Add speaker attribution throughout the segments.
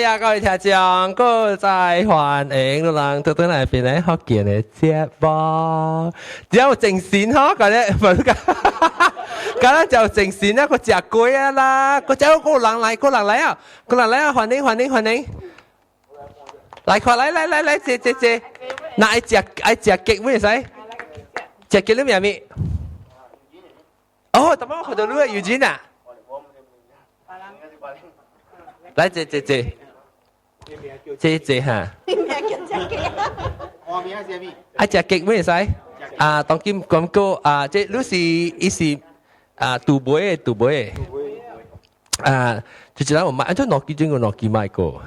Speaker 1: 謝各位聽眾，閣再歡迎你人倒轉來變來福建的節目。只有精神嗬，嗰啲唔係講，嗰就精神啊，個食粿啊啦，個只個人來，個人來啊，個人來啊，歡迎歡迎歡迎，來快來來來來，坐坐坐，那愛食愛食雞咩使？食雞你名咩？哦，怎麼我看到你嘅油錢啊？來坐坐坐，坐坐哈。
Speaker 2: 我名是咩？
Speaker 1: 愛食雞咩使？啊，當今廣告啊，這你是伊是啊，杜買的杜買的。啊，就是咱有買，這諾基真個諾基買過。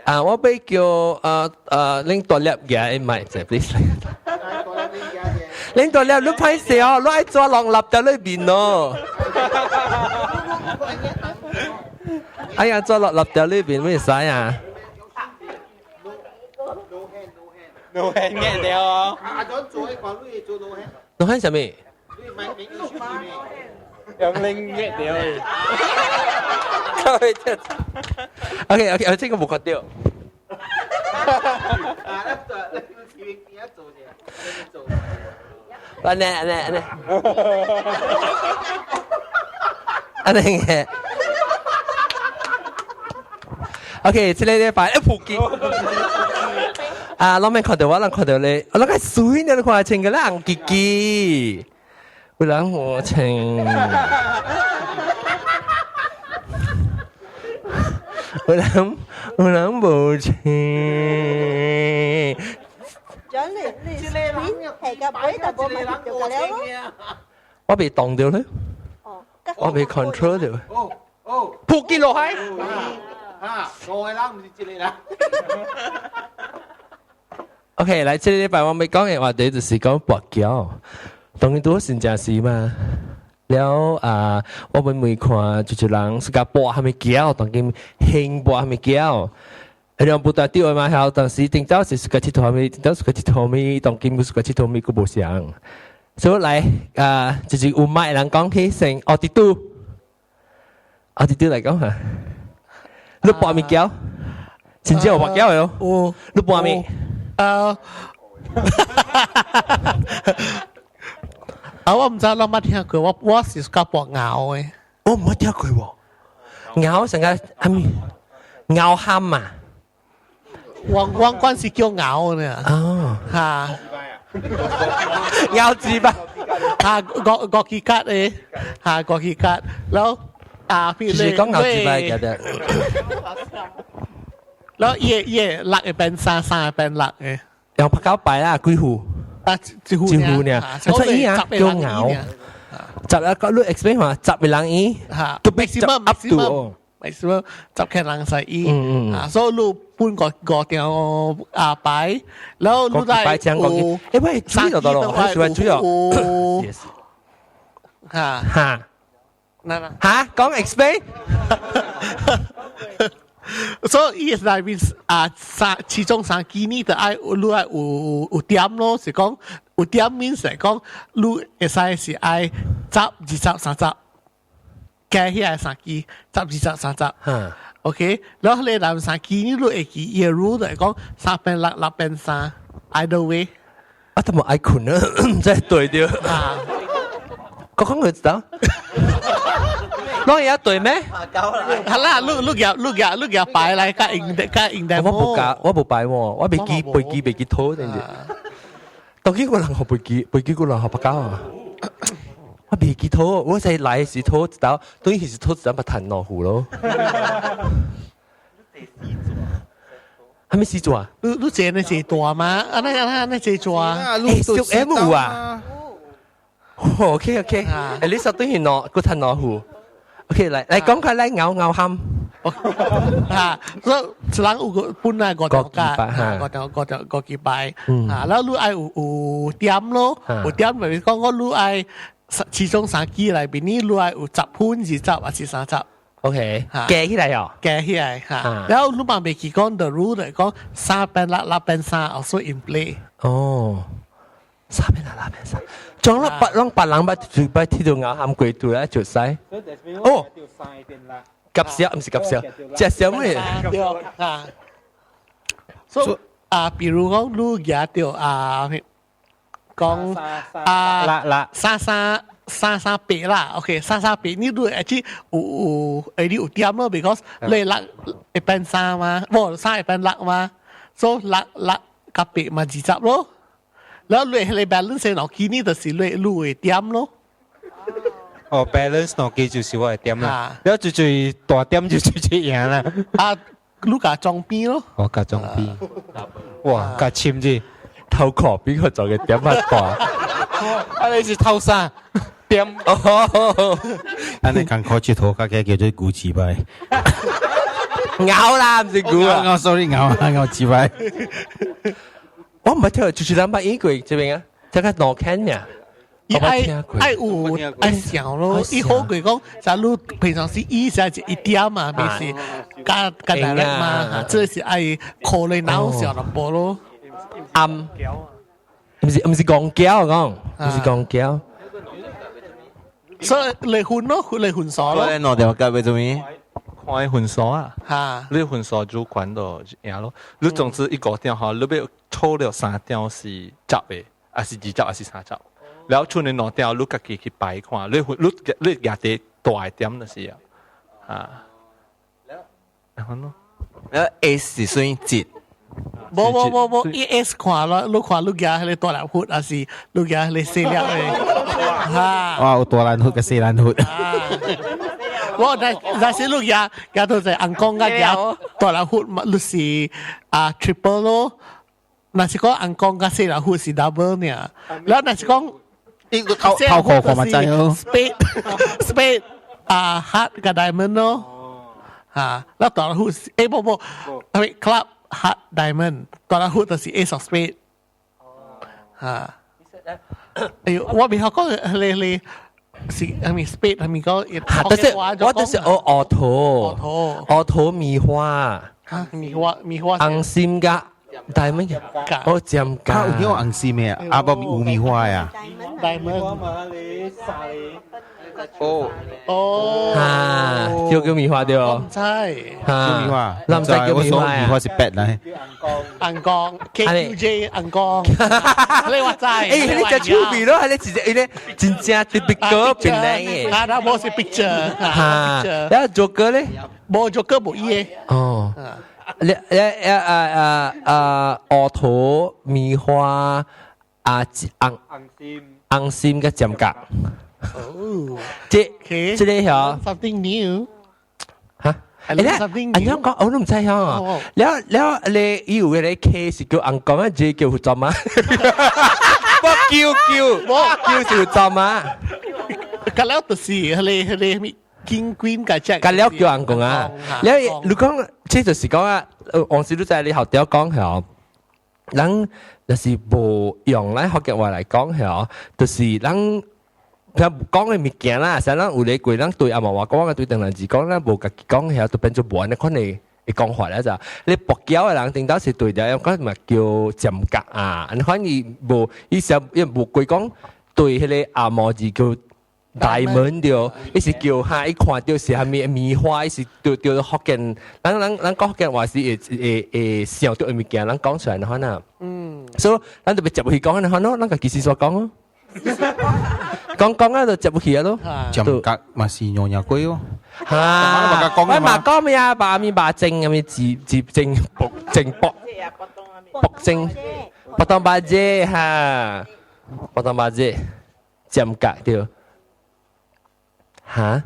Speaker 1: 啊，我欲叫啊啊，恁大粒嘅買者，please。恁大粒，你歹勢哦，你愛抓兩粒在裏面哦。哎呀，抓落粒在裏面咩使啊？
Speaker 3: No hand 嘅掉哦。
Speaker 2: 阿陣做一款，你做 no hand。
Speaker 1: No hand 啥物？
Speaker 2: 你買免手機咩？
Speaker 3: 用拎嘅掉。
Speaker 1: OK OK，這個無看到。
Speaker 2: 啊，你你邊做啫？做。
Speaker 1: 按呢按呢按呢。按呢嘅。OK，這個禮拜一普及。啊，攏免看到我，攏看到你，我攏較水呢，你看穿個咧紅叽叽，有人我穿。有人有人無穿。
Speaker 4: 獎你你你係個背就無咪就個了咯。
Speaker 1: 我被擋掉咧。我被 control 掉。
Speaker 2: 哦哦。
Speaker 1: 撲擊落去。
Speaker 2: 啊，五個人毋是一個人。
Speaker 1: OK，來，這個禮拜我欲講的話題就是講跋筊，當然拄好真正是嘛。了啊，我每每看就是人是共跋啥物筊，當今興跋啥物筊。兩不大對嘛，曉當時頂早是自家𨑨迌物，頂早自家𨑨迌物，當今自家𨑨迌物閣無相。所以來啊，就是有麥人講起先，奧迪都，奧迪都來講哈，你跋物筊，真正有跋筊的哦。
Speaker 5: 有，
Speaker 1: 你跋物？
Speaker 5: 啊，啊，我毋知攏捌聽過，我我是較跋牛的。
Speaker 1: 我毋捌聽過喎，牛成個啥物？牛喊啊！
Speaker 5: 我我慣是叫牛呢。
Speaker 1: 哦，
Speaker 5: 嚇，
Speaker 1: 牛字吧？
Speaker 5: 嚇，國國旗卡的，嚇國旗卡，然後啊，譬如
Speaker 1: 就是講牛字吧，記得。
Speaker 5: 然後伊伊六會變三，三會變六的。
Speaker 1: 用拍狗牌啦，幾戶？
Speaker 5: 啊，一戶
Speaker 1: 一戶呢？所以啊，叫牛。十一個你 explain 話十個人伊，
Speaker 5: 嚇，
Speaker 1: 都必十 up to。
Speaker 5: maximum 十個人使伊，啊，所以你分個五條啊牌，然後你再
Speaker 1: 有，欸喂，水就得咯，係咪水哦？
Speaker 5: 嚇
Speaker 1: 嚇，
Speaker 5: 嗱嗱
Speaker 1: 嚇，講 explain。
Speaker 5: 所以伊內面啊三其中三支呢，就愛你愛有有點咯，是講有點 means 係講你會使是愛十、二十、三十。加起來三支，十、二十、三十。OK，然後你南三支你會記伊 rule 就係講三變六，六變三，either way。
Speaker 1: 啊，都冇愛困啊，真係對掉。
Speaker 5: 啊，
Speaker 1: 講講佢知道。攏會對咩？
Speaker 5: 係啦，你你夾你夾你夾擺來，較用的較用的。
Speaker 1: 我無夾，我無擺喎，我未記背記未記妥，定住。當今個人學背記，背記個人學不教啊。我未記妥，我在來時妥一道，等於是妥一道，把彈落湖咯。還沒死做啊？
Speaker 5: 你你坐那坐大嗎？啊那那那坐大。
Speaker 1: 欸，小 M 有啊。OK OK，欸，你實等於攞個彈落湖。OK，來來講開來咬咬喊。
Speaker 5: 啊，所以人有個本來五條街，五條五條五幾擺，啊，然後你愛有有點咯，有點就是講我你愛其中三支內面，你你愛有十分、二十還是三十
Speaker 1: ？OK，加起來哦，
Speaker 5: 加起來嚇。然後你嘛袂記講 the rule 就講三變六，六變三，also in play。
Speaker 1: 哦，三變六，六變三，將粒白攏白人捌就捌睇到咬喊過度咧就使。哦。夾小毋是夾小，食小咩？
Speaker 5: 對啊。所以啊，比如講你舉著啊，講啊，
Speaker 3: 啦啦
Speaker 5: 三三三三八啦，OK，三三八，你都會知有有誒你有點咯，because 你六會變三嘛，無三會變六嘛，所以六六佮八嘛20咯。然後你彼个 balance 落去，你就是你你會點咯。
Speaker 3: 哦，balance 落去就是我的點啦。了最最大點就最最贏啦。
Speaker 5: 啊，你共裝邊咯。
Speaker 3: 我共裝邊。哇，較深字。
Speaker 1: 頭殼邊個做嘅點啊大？
Speaker 3: 啊，你是偷啥？點？
Speaker 1: 哦，
Speaker 6: 按呢艱苦佚佗，較起叫做牛舌牌。
Speaker 1: 咬啦，毋是牛啊。
Speaker 6: 我 sorry 咬啊，咬舌牌。
Speaker 1: 我毋捌聽，就是咱捌演過這邊啊，這個兩間呀。
Speaker 5: 伊愛愛有愛想咯，伊好過講，假如平常時伊是一點嘛，咪是加加大力嘛，這是愛考慮腦想淡薄咯。
Speaker 1: 暗，毋是戇膠講，毋是戇膠。
Speaker 5: 所以你分咯，你分數咯。
Speaker 7: 我兩條計做咩？
Speaker 8: 看分數啊！
Speaker 5: 嚇，
Speaker 8: 你分數主管就贏咯。你總之一個點吼，你欲抽了三張是十个，還是20，還是30？然後剩的兩張你家己去擺看，你你你舉佇大點就是啊。啊，然後呢？
Speaker 7: 然後 ace 是算一。
Speaker 5: 無無無無，伊 ace 看咯，你看你舉彼个大粒佛，還是你舉彼个細粒的？嚇！
Speaker 6: 哇，有大蘭佛佮細蘭佛。
Speaker 5: 我但是你舉舉到在紅光佮舉大粒佛嘛，你是啊 triple 咯。若是講紅光佮細粒佛是 double 呢。然後若是講
Speaker 6: 呢個頭頭殼看嘛知咯。
Speaker 5: spade spade 啊 heart 佮 diamond 咯。嚇，然後大粒佛誒無無，係咪 club heart diamond？大粒佛就是 ace of spade。嚇。哎呦，我未學講你你是係咪 spade 係咪講？
Speaker 1: 嚇，就是我就是學烏桃，烏桃棉花，
Speaker 5: 嚇棉花棉花，
Speaker 1: 紅心佮 diamond，哦尖
Speaker 6: 較有叫紅心的，啊無有棉花呀。
Speaker 5: diamond
Speaker 7: 哦
Speaker 5: 哦，
Speaker 1: 嚇，叫叫棉花對
Speaker 5: 我毋知，
Speaker 1: 嚇，
Speaker 6: 棉花，
Speaker 1: 咱毋知叫棉花
Speaker 6: 棉花是白來。
Speaker 5: 紅光 K U J 紅光，你話知？
Speaker 1: 欸，你真趣味咯，你直接伊咧真正特別個變來的。
Speaker 5: 啊，那無是 picture，
Speaker 1: 嚇，然後 Joker 咧？
Speaker 5: 無 Joker 無伊的。
Speaker 1: 哦。你你啊啊啊烏桃棉花啊紅紅心佮尖角。
Speaker 5: 哦，
Speaker 1: 這這个曉
Speaker 5: something new。
Speaker 1: 嚇？欸，按怎講我都毋知曉啊。了了，你伊有个 K 是叫紅光啊，J 叫佛祖嗎？我叫叫，我叫是佛祖嗎？
Speaker 5: 佮了就是彼个彼個咩 King Queen 佮隻。
Speaker 1: 佮了叫紅光啊。了，你講這就是講啊，往時你知你學調講曉，人若是無用咱福建話來講曉，就是咱。譬如講的物件啦，像咱有咧過，咱對阿毛話講，對唐人字講，咱無家己講曉，就變做無按呢款的講法啦。就你跛腳的人，頂到是對著，講嘛叫尖角啊。你反而無伊是伊無過講對彼个阿毛字叫大門對，伊是叫哈，伊看著是啥物棉花，伊是對對福建，咱咱咱講福建話是會會會想著的物件，咱講出來的款啊。所以咱就欲接去講的款咯，咱家己先說講咯。講講啊，就接不起啊咯。
Speaker 6: 尖角嘛是娘惹粿哦。
Speaker 1: 嚇！我嘛講咩啊？把面把正咁樣字字正卜正卜卜正卜當巴姐哈，卜當巴姐尖角對。嚇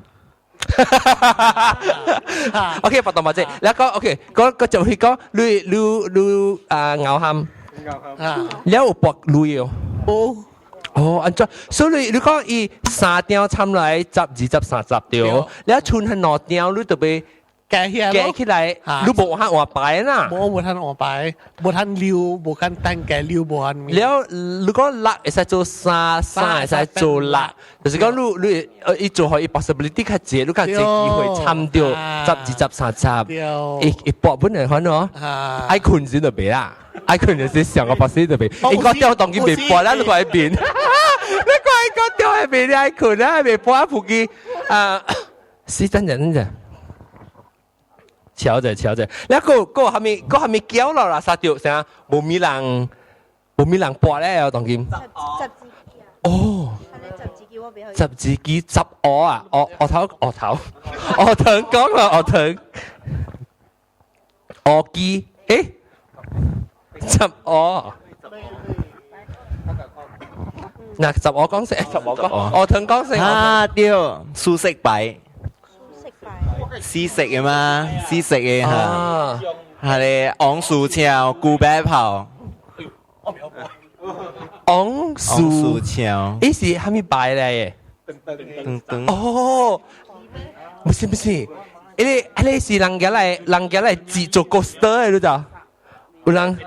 Speaker 1: ？OK，卜當巴姐，你講 OK，講講就去講你你你啊咬餡，你有搏鐳哦。
Speaker 5: 哦。
Speaker 1: 哦，按怎？所以你講伊三張參來十、20、30對，你一剩彼兩張，你就欲
Speaker 5: 加起來，
Speaker 1: 加起來，你無通換牌啦。
Speaker 5: 無無通換牌，無通溜，無通單加溜，無通。
Speaker 1: 了，如果六會使做三，三會使做六，就是講你你伊做予伊 possibility 較濟，你較濟機會參著十、20、30，會會搏本來款哦。愛睏時就袂啦，愛睏就是上個 possibility 就袂，應該掉當佢袂搏啦，你看彼邊。你看伊講掉彼邊，你愛睏啊，袂搏啊，附近啊，是真人啫。瞧者瞧者，你個個係咪個係咪叫落啦？殺掉成無米人無米人搏咧，當今。
Speaker 4: 十字
Speaker 1: 哦，
Speaker 4: 十字機我比較。
Speaker 1: 十字機十鵝啊，鵝鵝頭鵝頭，鵝藤講啦，鵝藤，鵝機，誒，十鵝。嗱，十鵝講聲，十鵝講，鵝藤講聲。
Speaker 7: 啊對，素色牌。試食嘅嘛，試食嘅嚇，係咧昂樹橋古白炮。
Speaker 1: 昂
Speaker 7: 樹橋，
Speaker 1: 伊是蝦米牌嚟嘅？哦，不是不是，彼個彼個是人家來人家來製做 coaster 的，你知？有人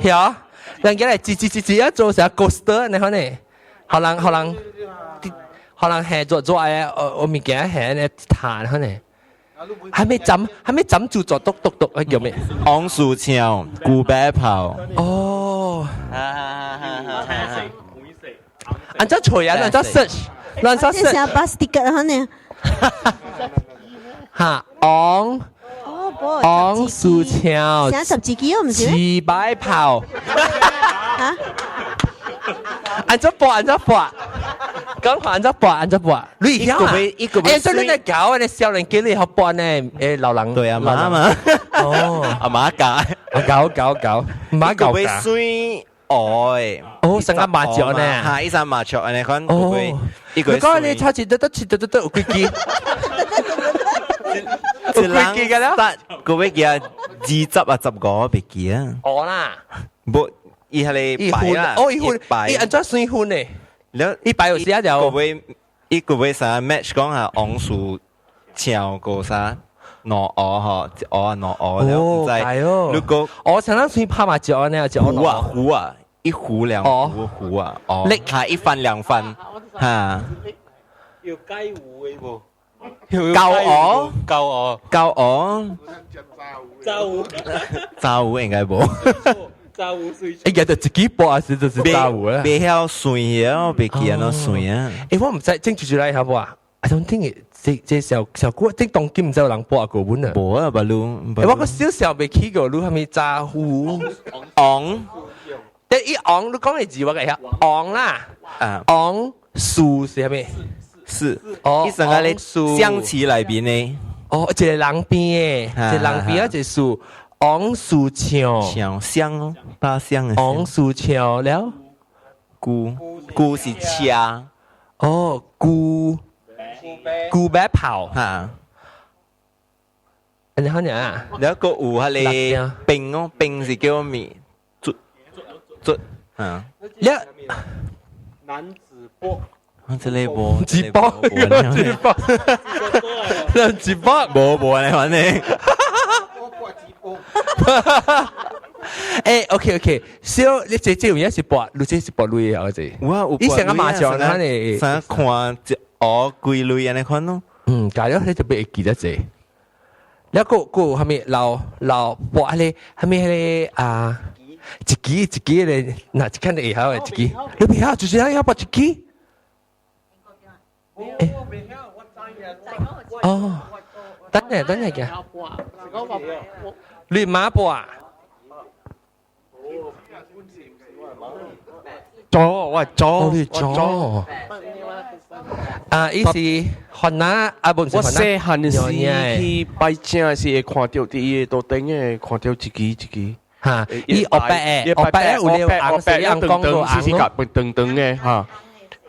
Speaker 1: 係啊，人家來製製製製啊做成 coaster 你看呢？予人予人予人下做做的，我物件下呢彈可能。還沒浸，還沒浸住做篤篤篤，叫咩？
Speaker 7: 昂樹橋古白炮。
Speaker 1: 哦。按照揣啊，按照 search，按照 search。
Speaker 4: 寫 bus ticket 可能。
Speaker 1: 哈，昂。昂樹橋。
Speaker 4: 寫十字機我唔是。
Speaker 1: 自擺炮。
Speaker 4: 嚇？
Speaker 1: 按照播，按照播。講話按怎播，按怎播？你曉啊？欸，所以你在搞你少年機你學播呢？欸，老人
Speaker 7: 對阿媽嘛。
Speaker 1: 哦，
Speaker 7: 阿媽教。
Speaker 1: 搞搞搞，媽搞。
Speaker 7: 佢水愛。
Speaker 1: 哦，成個麻雀呢？
Speaker 7: 嚇，一三麻雀按呢款。
Speaker 1: 哦。
Speaker 7: 一個。
Speaker 1: 你講你差一得得一得得得有幾支？有幾支㗎啦？
Speaker 7: 得，個尾記啊，20啊15袂記啊。
Speaker 1: 哦啦。
Speaker 7: 無，伊係個牌啦。
Speaker 1: 哦，伊分，伊按怎算分呢？
Speaker 7: 了，
Speaker 1: 伊擺有時啊就，
Speaker 7: 個尾伊個尾啥 match 講下昂樹橋個啥兩鵝吼，一鵝啊兩鵝了，唔知。如果
Speaker 1: 我常常算拍麻雀呢，就
Speaker 7: 糊啊糊啊，一糊兩糊糊啊，哦，嚇一分兩分嚇。
Speaker 3: 有雞糊嘅無？
Speaker 7: 舊鵝，
Speaker 3: 舊鵝，
Speaker 7: 舊鵝，
Speaker 3: 炸糊，
Speaker 7: 炸糊應該無。
Speaker 3: 炸糊水。
Speaker 1: 哎呀，就自己播還是就是炸糊啊？
Speaker 7: 袂曉算啊，袂記按怎算啊。
Speaker 1: 欸，我毋知正住住來曉無啊？I don't think 這這小小古這當今毋知有人播過本啊。
Speaker 7: 無啊，捌擼。
Speaker 1: 欸，我個小小袂起過，你蝦米炸糊？
Speaker 7: 昂，
Speaker 1: 但伊昂，你講的字我會曉昂啦。
Speaker 7: 啊，
Speaker 1: 昂樹是蝦米？
Speaker 7: 是。
Speaker 1: 哦，
Speaker 7: 伊成個咧象棋內邊呢？
Speaker 1: 哦，一個人邊的，一個人邊啊，一個樹。昂樹橋，
Speaker 7: 象象哦，大象的。
Speaker 1: 昂樹橋了，
Speaker 7: 龜龜是車。
Speaker 1: 哦，龜龜白炮
Speaker 7: 嚇。
Speaker 1: 你好啊？
Speaker 7: 了個有彼个冰哦，冰是叫咩？竹竹啊。
Speaker 1: 了。
Speaker 3: 男子波。
Speaker 7: 這个無。
Speaker 1: 一波，一波，兩一波，
Speaker 7: 無無按呢反正。
Speaker 1: 欸，OK OK，小你這這有影是博，你這是博類啊，這。
Speaker 7: 有啊，有。
Speaker 1: 伊成個麻將啊，你。
Speaker 7: 成看一學幾類按呢款咯。
Speaker 1: 嗯，假如你就袂記得這。了個個蝦米老老博彼個蝦米彼個啊？一支一支咧，若一看就會曉的一支。你袂曉，就是咱曉博一支。欸。哦，等下等下嘅。你媽博啊？
Speaker 9: 左，我係左，
Speaker 1: 你左。啊，伊是雲南啊，不是
Speaker 9: 我細漢時去拜正時會看著佇伊個桌頂的，看著一支一支。
Speaker 1: 嚇，伊黑白的，黑白的有了紅色，紅講過紅咯。
Speaker 9: 長長的嚇。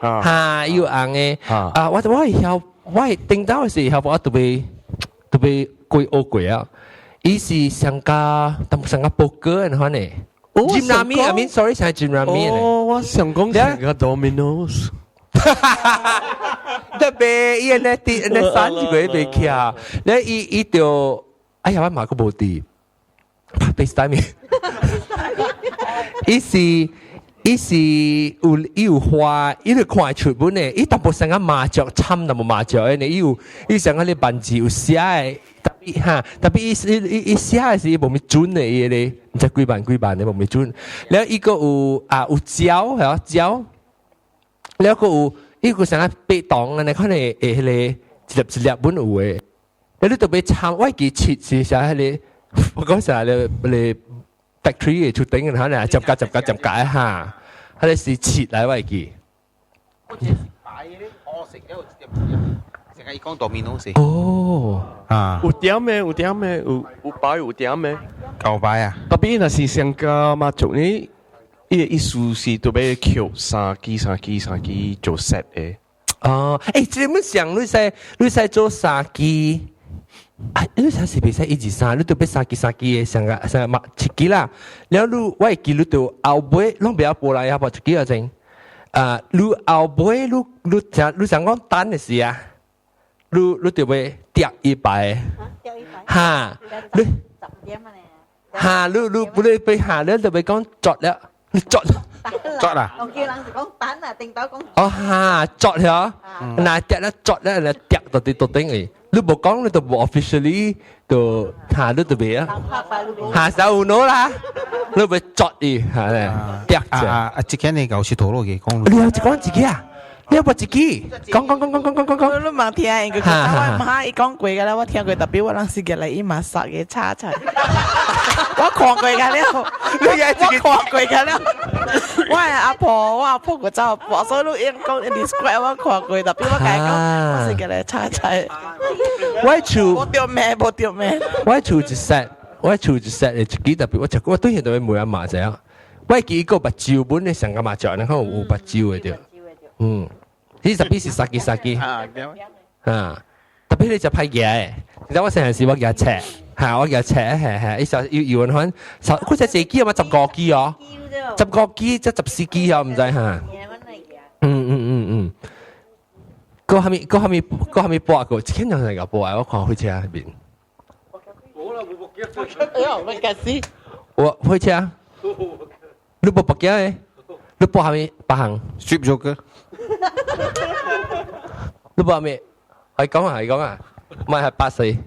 Speaker 1: 嚇，伊有紅的。啊，我我會曉，我會頂到的時候，我特別特別過學過啊。伊是上加，上加報告的款的。Gym Rami，I mean sorry，上 Gym Rami
Speaker 9: 哦，我想講上個 Domino's。
Speaker 1: 特別伊那啲那三一個袂起啊，你伊伊就，哎呀，我嘛閣無佇，FaceTime。伊是伊是有伊有花，伊就看會出本的，伊淡薄像個麻雀，參淡薄麻雀的呢，伊有伊像個咧文字有寫的。特別哈，特別伊伊伊寫的是伊無咪準的，伊個毋知幾萬幾萬的無咪準。了伊閣有啊有蕉係啊蕉，了閣有伊閣像個白糖按呢，可能會彼個一粒一粒本有的。你特別參，我記切是啥迄個，我講啥咧？你 factory 嘅出頂，可能接架接架接架一下，彼個是切來我記。
Speaker 6: 我這是擺咧，我食了一點點，成日伊講 Domino 是。
Speaker 1: 哦，
Speaker 6: 啊，
Speaker 9: 有點嘅，有點嘅，有擺有點嘅。
Speaker 6: 舊擺啊！
Speaker 9: 特別若是上加媽祖呢，伊的意思是特別扣三支、三支、三支做 set 的。
Speaker 1: 哦，欸，這個想你使做三支。啊！你啥是袂使一二三，你都欲三支三支的，上個上個嘛一支啦。了你我會記你到後尾攏袂曉撥來啊，撥一支啊真。啊，你後尾你想講等的時啊，你就欲疊一排。哈，你哈，你不你被哈，你就欲講作了，你作。
Speaker 6: 作啊！
Speaker 4: 我叫人是講等啊，定到講。
Speaker 1: 哦哈，作了，那疊了作了，來疊到佇桌頂去。你無講，你就無 officially 就下你就袂啊。下手有腦啦，你欲作伊嚇咧，疊
Speaker 6: 啊啊啊！這間你搞是陀螺嘅講。
Speaker 1: 你有講自己啊？你有冇自己？講講講講講講講講。
Speaker 10: 你冇聽，佢講我媽伊講過㗎啦，我聽過，特別我當時入嚟伊嘛殺嘅叉出。我看過㗎了，我看過㗎了。我阿婆，我阿婆個走婆，所以你應講 describe 我看過，特別我共伊講，我是入嚟叉出。
Speaker 1: 我厝
Speaker 10: 無著命，無著命。
Speaker 1: 我厝一 set，我厝一 set 的一支特別，我食我對現在問阿媽知影。我記個目睭本的上個麻將，你看有目睭的對。嗯，呢特別是三支三支。啊，特別你就歹舉的，你知我細漢時我舉尺，嚇我舉尺，係係，伊時要要款，十佢只四支啊嘛，15支哦，15支即14支哦，毋知嚇。嗯嗯嗯嗯，閣蝦米閣蝦米閣蝦米撥過，一千兩個撥啊，我看火車彼邊。
Speaker 5: 哎呦，我該死！
Speaker 1: 我火車，你無跋鏡的？你撥蝦米別項
Speaker 6: ？Strip Joker。
Speaker 1: 你撥蝦米？係講啊，係講啊，唔係係8歲。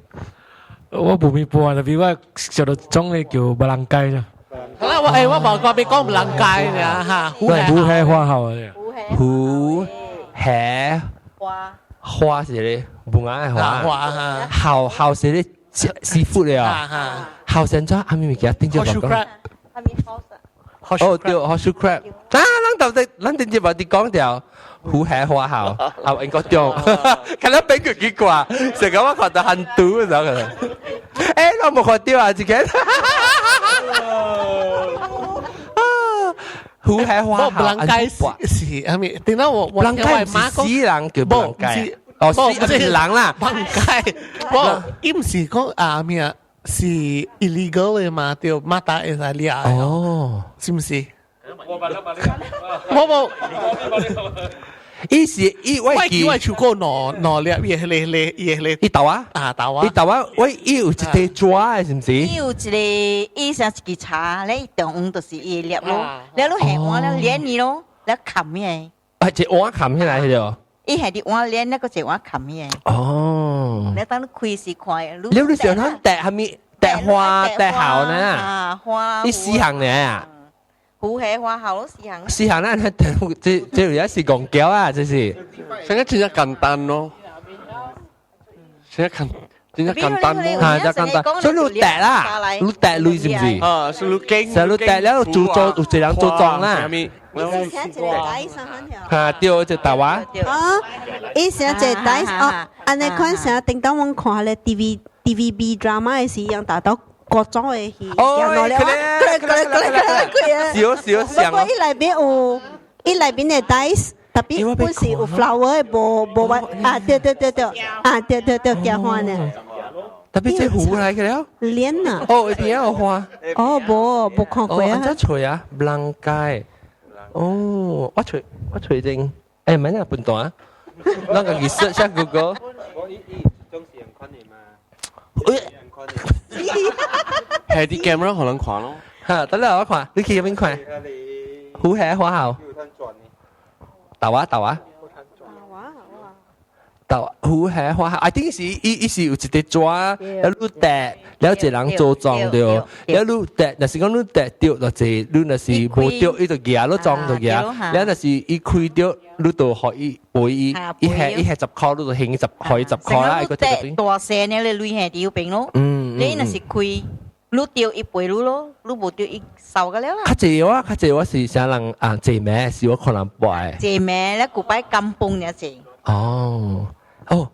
Speaker 11: 我無咪撥，特別我食到種的叫白蘭雞啫。
Speaker 5: 好啦，我欸我無講欲講白蘭雞爾哈，
Speaker 11: 虎蟹花鱟啊。
Speaker 1: 虎蟹
Speaker 4: 花
Speaker 1: 花是咧，木仔的花。
Speaker 5: 花哈。
Speaker 1: 鱟鱟是咧，師傅咧啊。鱟是按怎？啥物物件？頂朝講。哦對，horseshoe crab。啊，咱到底咱頂朝嘛佇講著虎蟹花鱟，啊應該對。看咱變個奇怪，成個我看到很毒的時候。欸，我無看著啊，這個。虎蟹花鱟。
Speaker 5: 白蘭雞是啥物？頂下我
Speaker 1: 白蘭雞是死人叫白蘭雞。哦，死人啦。
Speaker 5: 白蘭雞，無，伊毋是講啊咩啊？是 illegal 的嘛？對，馬達會使掠的。
Speaker 1: 哦，
Speaker 5: 是毋是？無無，
Speaker 1: 伊是伊我
Speaker 5: 記我手過兩兩粒，伊彼個伊彼個
Speaker 1: 伊豆啊，
Speaker 5: 啊豆啊，
Speaker 1: 伊豆啊，喂，伊有一塊紙的，是毋是？
Speaker 4: 伊有一個，伊像一支叉咧，中央就是伊的粒咯，了你下碗了連伊咯，了冚起來。
Speaker 1: 啊，一碗冚起來彼個。
Speaker 4: 伊係佇碗連，那個一碗冚起來。
Speaker 1: 哦。
Speaker 4: 你當你開時看，
Speaker 1: 你你想講摘啥物？摘花、摘蠔呢？
Speaker 4: 啊，花。
Speaker 1: 伊四項爾啊。
Speaker 4: 虎蟹花鱟攏四項。
Speaker 1: 四項咱這這也是戇橋啊，這是。
Speaker 9: 現在真正簡單咯，現在簡真正簡單咯，
Speaker 1: 嚇，真簡單。所以你摘啦，你摘類是毋是？
Speaker 9: 啊，是你經。
Speaker 1: 所以你摘了做做有一人做莊啦。嚇，對，就豆啊。
Speaker 4: 啊，伊成一個袋哦，按呢款成頂當阮看彼個 TVB drama 的時，用達到各種的戲，
Speaker 1: 哦，
Speaker 4: 過來過來過來過來，
Speaker 1: 少少像。
Speaker 4: 不過伊內面有，伊內面的 dice 特別本是有 flower 的，無無啊，對對對對，啊對對對，加花呢。
Speaker 1: 特別這湖來嘅了。
Speaker 4: 蓮啊。
Speaker 1: 哦，一邊有花。
Speaker 4: 哦，無無看過啊。
Speaker 1: 哦，這吹啊，白蘭雞。哦，我揣我揣正，欸，免啊，笨蛋啊，咱家己 search 下 Google。
Speaker 3: 我伊伊總是用款的嘛。
Speaker 9: 係啲 camera 可能看咯。
Speaker 1: 哈，等下我看，你去邊看？虎蟹花鱟。豆啊豆啊。到虎下花，I think 是伊伊是有一個紙，了你擲，了一個人做莊著，了你擲，若是講你擲著就濟，你若是無著，伊就舉你莊就舉，了若是伊開著，你就予伊賠伊，伊下伊下10箍，你就還10，予伊10箍啦。伊個
Speaker 12: 擲大細呢，你鐳下佇邊咯。你若是開，你著伊賠你咯，你無著伊收個了啦。
Speaker 1: 較濟我較濟我是啥人啊？濟名是我可能博的。
Speaker 12: 濟名咧，古擺金崩爾濟。
Speaker 1: 哦哦，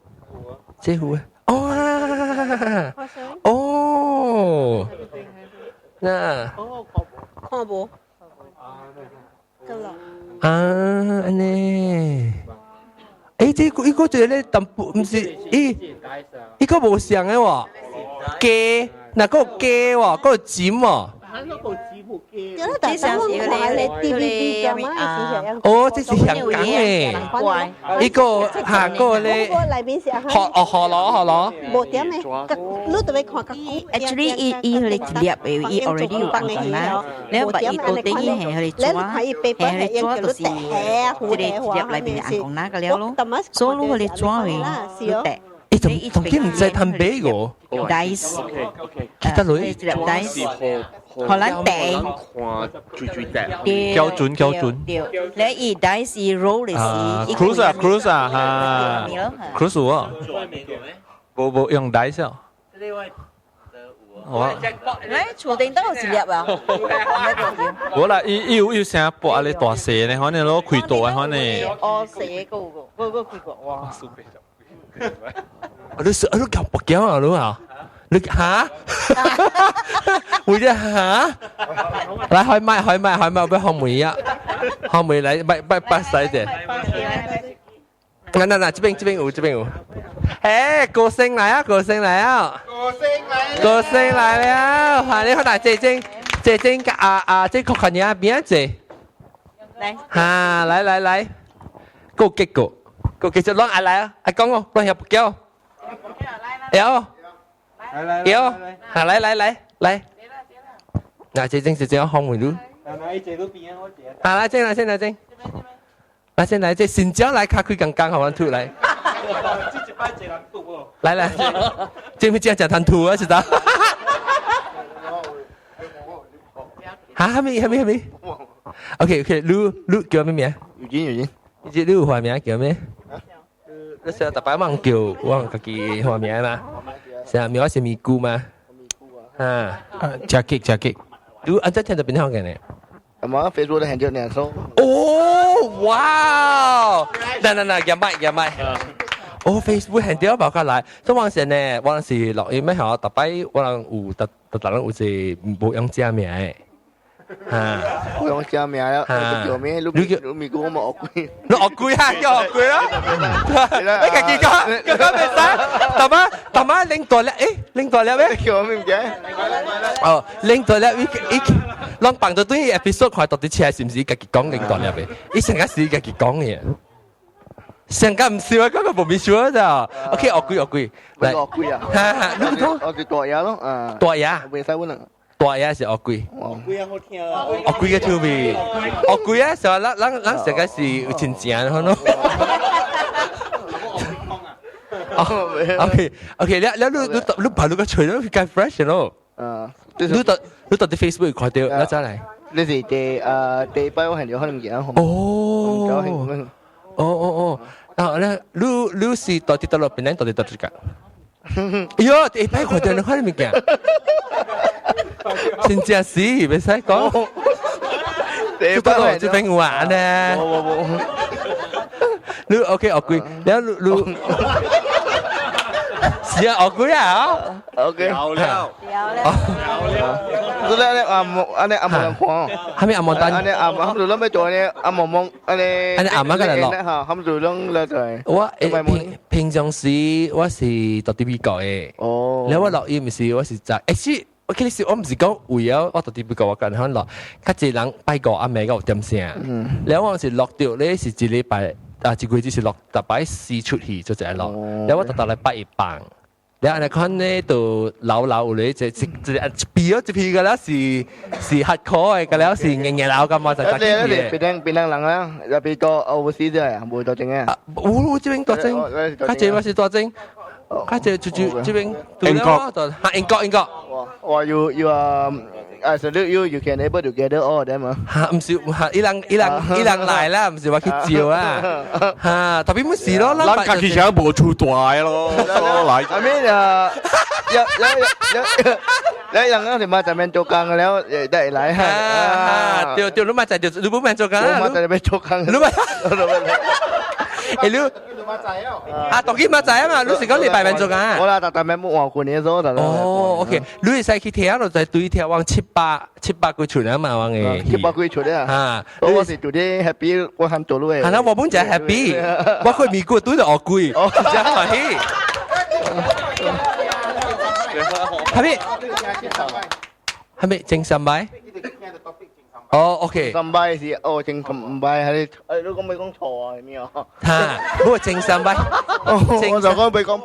Speaker 1: 這有誒，哦哦，那
Speaker 4: 看無？得啦。
Speaker 1: 啊，按呢？欸，這個伊個這個咧淡薄，毋是伊，伊個無像的喎，雞，那個雞喎，個尖喎。
Speaker 4: 對啦，但是我看咧 TVB 㗎嘛，
Speaker 1: 哦，這是香港的，伊個下個咧，河哦河螺河螺，
Speaker 4: 無點的，你特別看較久。
Speaker 12: Actually，伊伊佢哋一粒的，伊 already 有講啦。你把伊到底伊係佢哋抓，係佢哋抓就是這個一粒內面紅公那個了咯。所以佢哋抓去，你掟。
Speaker 1: 欸，總總之毋知通買個。
Speaker 12: Dice，
Speaker 1: 其他類。
Speaker 12: 一粒 dice。荷蘭地，
Speaker 8: 標準標準。
Speaker 12: 對，你伊 dice 伊 roll 的是。
Speaker 8: Cruise 啊 cruise 啊哈，cruise 有啊，無無用 dice 啊。我
Speaker 12: 來厝頂都有一粒啊。
Speaker 8: 無啦，伊伊有有啥博啊？咧大細咧，可能攞開大的可能。
Speaker 12: 哦，細個有個，個個開過哇。
Speaker 1: 你是你講博繳啊？你啊？你嚇？會啫嚇？來開麥開麥開麥，俾紅梅啊！紅梅來，拜拜拜使者。嗱嗱嗱，這邊這邊有這邊有。誒，歌星來啊！歌星來啊！歌星來！歌星來了！歡迎好，這正這正啊啊，這確看你啊邊坐？
Speaker 12: 來。
Speaker 1: 哈，來來來，個結果，個結果，攏愛來啊！愛講哦，攏遐不叫。有。有，哈來來來來。嗱，這正是這紅梅路。啊，來這來這來這。來先來這新椒來卡開剛剛好玩吐來。來來，這邊這樣講吐啊，知道？哈，還沒還沒還沒。OK OK，你你叫咩名？
Speaker 2: 尤金尤金。
Speaker 1: 你你有花名叫咩？你成日特擺忘叫，我家己花名嘛？是啊，名我是咪姑嘛？啊，
Speaker 3: 食激食激。
Speaker 1: 你按這聽到邊行嘅呢？
Speaker 2: 阿媽 Facebook 都很少兩首。
Speaker 1: 哦，哇！嗱嗱嗱，入麥入麥。哦，Facebook 很少爆過來。所以往時呢，往時落去咩嚇？特擺我人有特特特人有一無用正名的。嚇！
Speaker 2: 無用正名了，叫咩？你叫你咪講我冇惡鬼。
Speaker 1: 你惡鬼啊？叫惡鬼啊？你家己講，講講袂使。大媽大媽拎大粒，誒，拎大粒咩？
Speaker 2: 叫我咩物件？
Speaker 1: 哦，拎大粒，伊伊。攏放到對 episode 看到底車是毋是家己講拎大粒的？伊成個是家己講的，成個毋是啊，嗰個無咪說咋？OK，惡鬼惡鬼，
Speaker 2: 來惡鬼啊！
Speaker 1: 哈哈，你講
Speaker 2: 我叫大爺咯，啊，
Speaker 1: 大爺，
Speaker 2: 袂使阮啊，
Speaker 1: 大爺是惡鬼，
Speaker 2: 惡鬼啊好聽啊，
Speaker 1: 惡鬼嘅趣味，惡鬼啊，是話咱咱咱成個是有親情可能。OK OK，你你你你把你個吹咗去 fresh 咯。
Speaker 2: 啊，
Speaker 1: 你到底 Facebook 看到，我再來。
Speaker 2: 你是第啊第一擺我係了可能唔記得。
Speaker 1: 哦。哦哦哦，啊咧，你你是到底到落邊咧？到底到底個？哎喲，第一擺看到你看物件，真正是袂使講。
Speaker 2: 第一
Speaker 1: 擺這邊玩呢。
Speaker 2: 無無無。
Speaker 1: 你 OK 惡鬼，你你。是啊，惡鬼啊
Speaker 2: ！OK。
Speaker 8: 有了。
Speaker 12: 有了。
Speaker 2: 有了。你阿毛，安尼阿毛人看。
Speaker 1: 哈咪阿毛單。
Speaker 2: 安尼阿毛，他們就攏欲做安尼阿毛毛，安尼。
Speaker 1: 安尼阿媽過來落。
Speaker 2: 哈，他們就攏來做。
Speaker 1: 我平平常時我是到佇美國的。
Speaker 2: 哦。
Speaker 1: 了我錄音是我是在，欸是，我其實我毋是講為了我到佇美國我跟人錄，較濟人拜五暗暝有點聲。了我是錄著咧是一禮拜。啊，一個月只是錄逐擺四出戲就一個錄，了我逐逐禮拜一放，你按呢款呢就老老有咧，這這這一皮哦，一皮個了是是 hardcore 的，個了是硬硬老咁嘛，就
Speaker 2: 你你檳檳人啦，入邊個 overseas 啫，無大正啊。
Speaker 1: 有有這邊大正，較濟嘛是大正，較濟就就這邊。
Speaker 9: 英國。
Speaker 1: 哈，英國英國。
Speaker 2: 哇，you I salute you, you can able to gather all of them 啊。
Speaker 1: 哈，毋是，哈，伊人伊人伊人來啦，毋是我去招啦。哈，特別冇事咯，
Speaker 9: 咱家己想無厝大咯，來。
Speaker 2: I mean 啊，有有有有人嗰時嘛就免做工嘅了，會得來
Speaker 1: 啊。對對，你嘛就你不免做工
Speaker 2: 啊。我嘛就免做工。
Speaker 1: 你嘛，欸你。啊，當然嘛知啊嘛，你是講禮拜免做工啊？
Speaker 2: 我啦，逐逐免冇換過年所，
Speaker 1: 哦，OK，你會使去聽咯，就對聽往七百七百幾出啊嘛，往嘅。
Speaker 2: 七百幾出啊？
Speaker 1: 啊，
Speaker 2: 我是做啲 happy，我肯做咯。
Speaker 1: 係啦，我本就 happy，我去美國對就學貴，真歡喜。係咪？係咪正三擺？哦，OK。
Speaker 2: 三擺是哦，正三擺係你，你講未講錯啊？係咩啊？
Speaker 1: 嚇，不過正三擺，
Speaker 2: 我就講未講。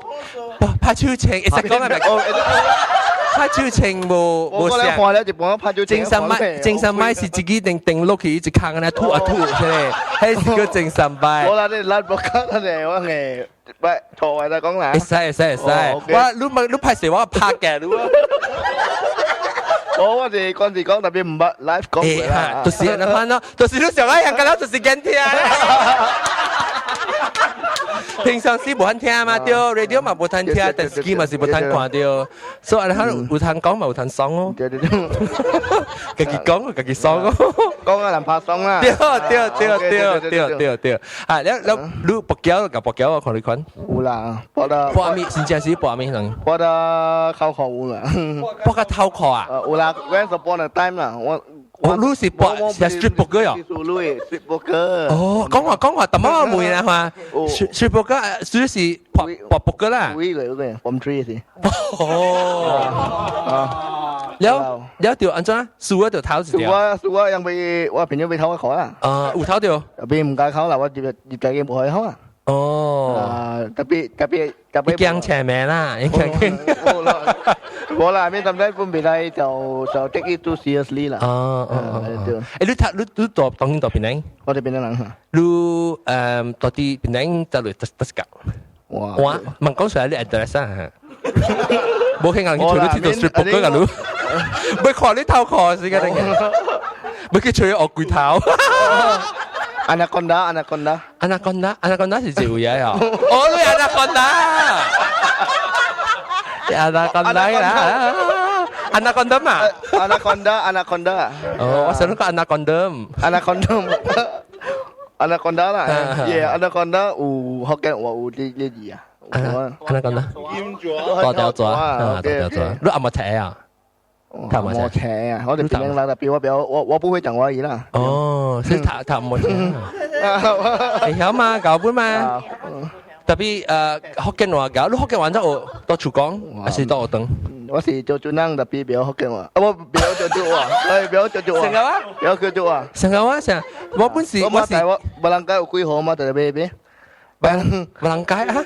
Speaker 1: 拍手情，會使講係咪？拍手情無無
Speaker 2: 聲。我看了一半拍手情。
Speaker 1: 正三擺，正三擺是自己定定落去一空安尼吐啊吐，出嚟，彼是叫正三擺。
Speaker 2: 我啦，你拉無卡啦，你我係，喂，錯啊！就講啦。
Speaker 1: 會使會使會使，我你咪你拍攝我拍嘅，你。
Speaker 2: 我是講是講特別毋捌 live 講過啦，
Speaker 1: 就是按呢款咯，就是你上愛人個了，就是驚聽。平常時無通聽嘛，對，radio 嘛無通聽，電視機嘛是無通看到，所以按呢款有通講嘛有通爽哦。
Speaker 2: 對對對，
Speaker 1: 家己講家己爽哦。
Speaker 2: 講啊，人拍爽啦。
Speaker 1: 對對對對對對對，啊，了了，你跋筊共跋筊我看你看。
Speaker 2: 有啦，跋到。
Speaker 1: 跋物真正是跋物人？
Speaker 2: 跋到頭殼有啦。
Speaker 1: 跋到頭殼啊？
Speaker 2: 有啦，once upon a time 啦，我。
Speaker 1: 哦，你是跋是 street poker 喲？
Speaker 2: street poker。
Speaker 1: 哦，講話講話，淡薄仔問啦嘛。street poker，所以是跋跋 poker 啦。
Speaker 2: 會嚟嗰個，form three 是。
Speaker 1: 哦。了了就按怎？輸啊就頭一條。
Speaker 2: 輸啊輸啊，因為我朋友被偷一口啦。
Speaker 1: 啊，有偷著。
Speaker 2: 別毋敢考啦，我入入家己無可以考啊。
Speaker 1: 哦。
Speaker 2: 啊，特別特別特別。
Speaker 1: 驚前面啦，應該。
Speaker 2: 冇啦，咩咁樣分別來就 take it too seriously 啦。
Speaker 1: 哦哦哦。欸，你讀你你住當今住檳城？
Speaker 2: 我佇檳城人。
Speaker 1: 你住佇檳城在落得得個？
Speaker 2: 哇！
Speaker 1: 我問講出來你 address 啊？無可能去揣你佚佗 street poker 個你，欲看你頭殼是個等個，欲去揣烏龜頭。
Speaker 2: Anaconda, anaconda.
Speaker 1: Anaconda, anaconda 是一位啊？哦，你 anaconda。anaconda 啦，anaconda 嘛
Speaker 2: ？anaconda, anaconda。
Speaker 1: 哦，我想講 anaconda。
Speaker 2: anaconda。 anaconda 啦，yeah, anaconda 有福建話有呢呢字啊。
Speaker 1: anaconda。大條蛇啊，大條蛇。你阿冇睇啊？
Speaker 2: 冇聽啊！我哋檳城人特別，我比較我我不會講華語啦。
Speaker 1: 哦，所以讀讀冇聽。會曉嘛？教本嘛？特別福建話教，你福建話怎學？到厝講還是到學堂？
Speaker 2: 我是做主人，特別比較福建話，啊我比較做主話，哎比較做主話。
Speaker 1: 成個話？
Speaker 2: 比較叫做話。
Speaker 1: 成個話成，我本是我是
Speaker 2: 我無人街有幾號嘛？就買買。
Speaker 1: 無人街啊？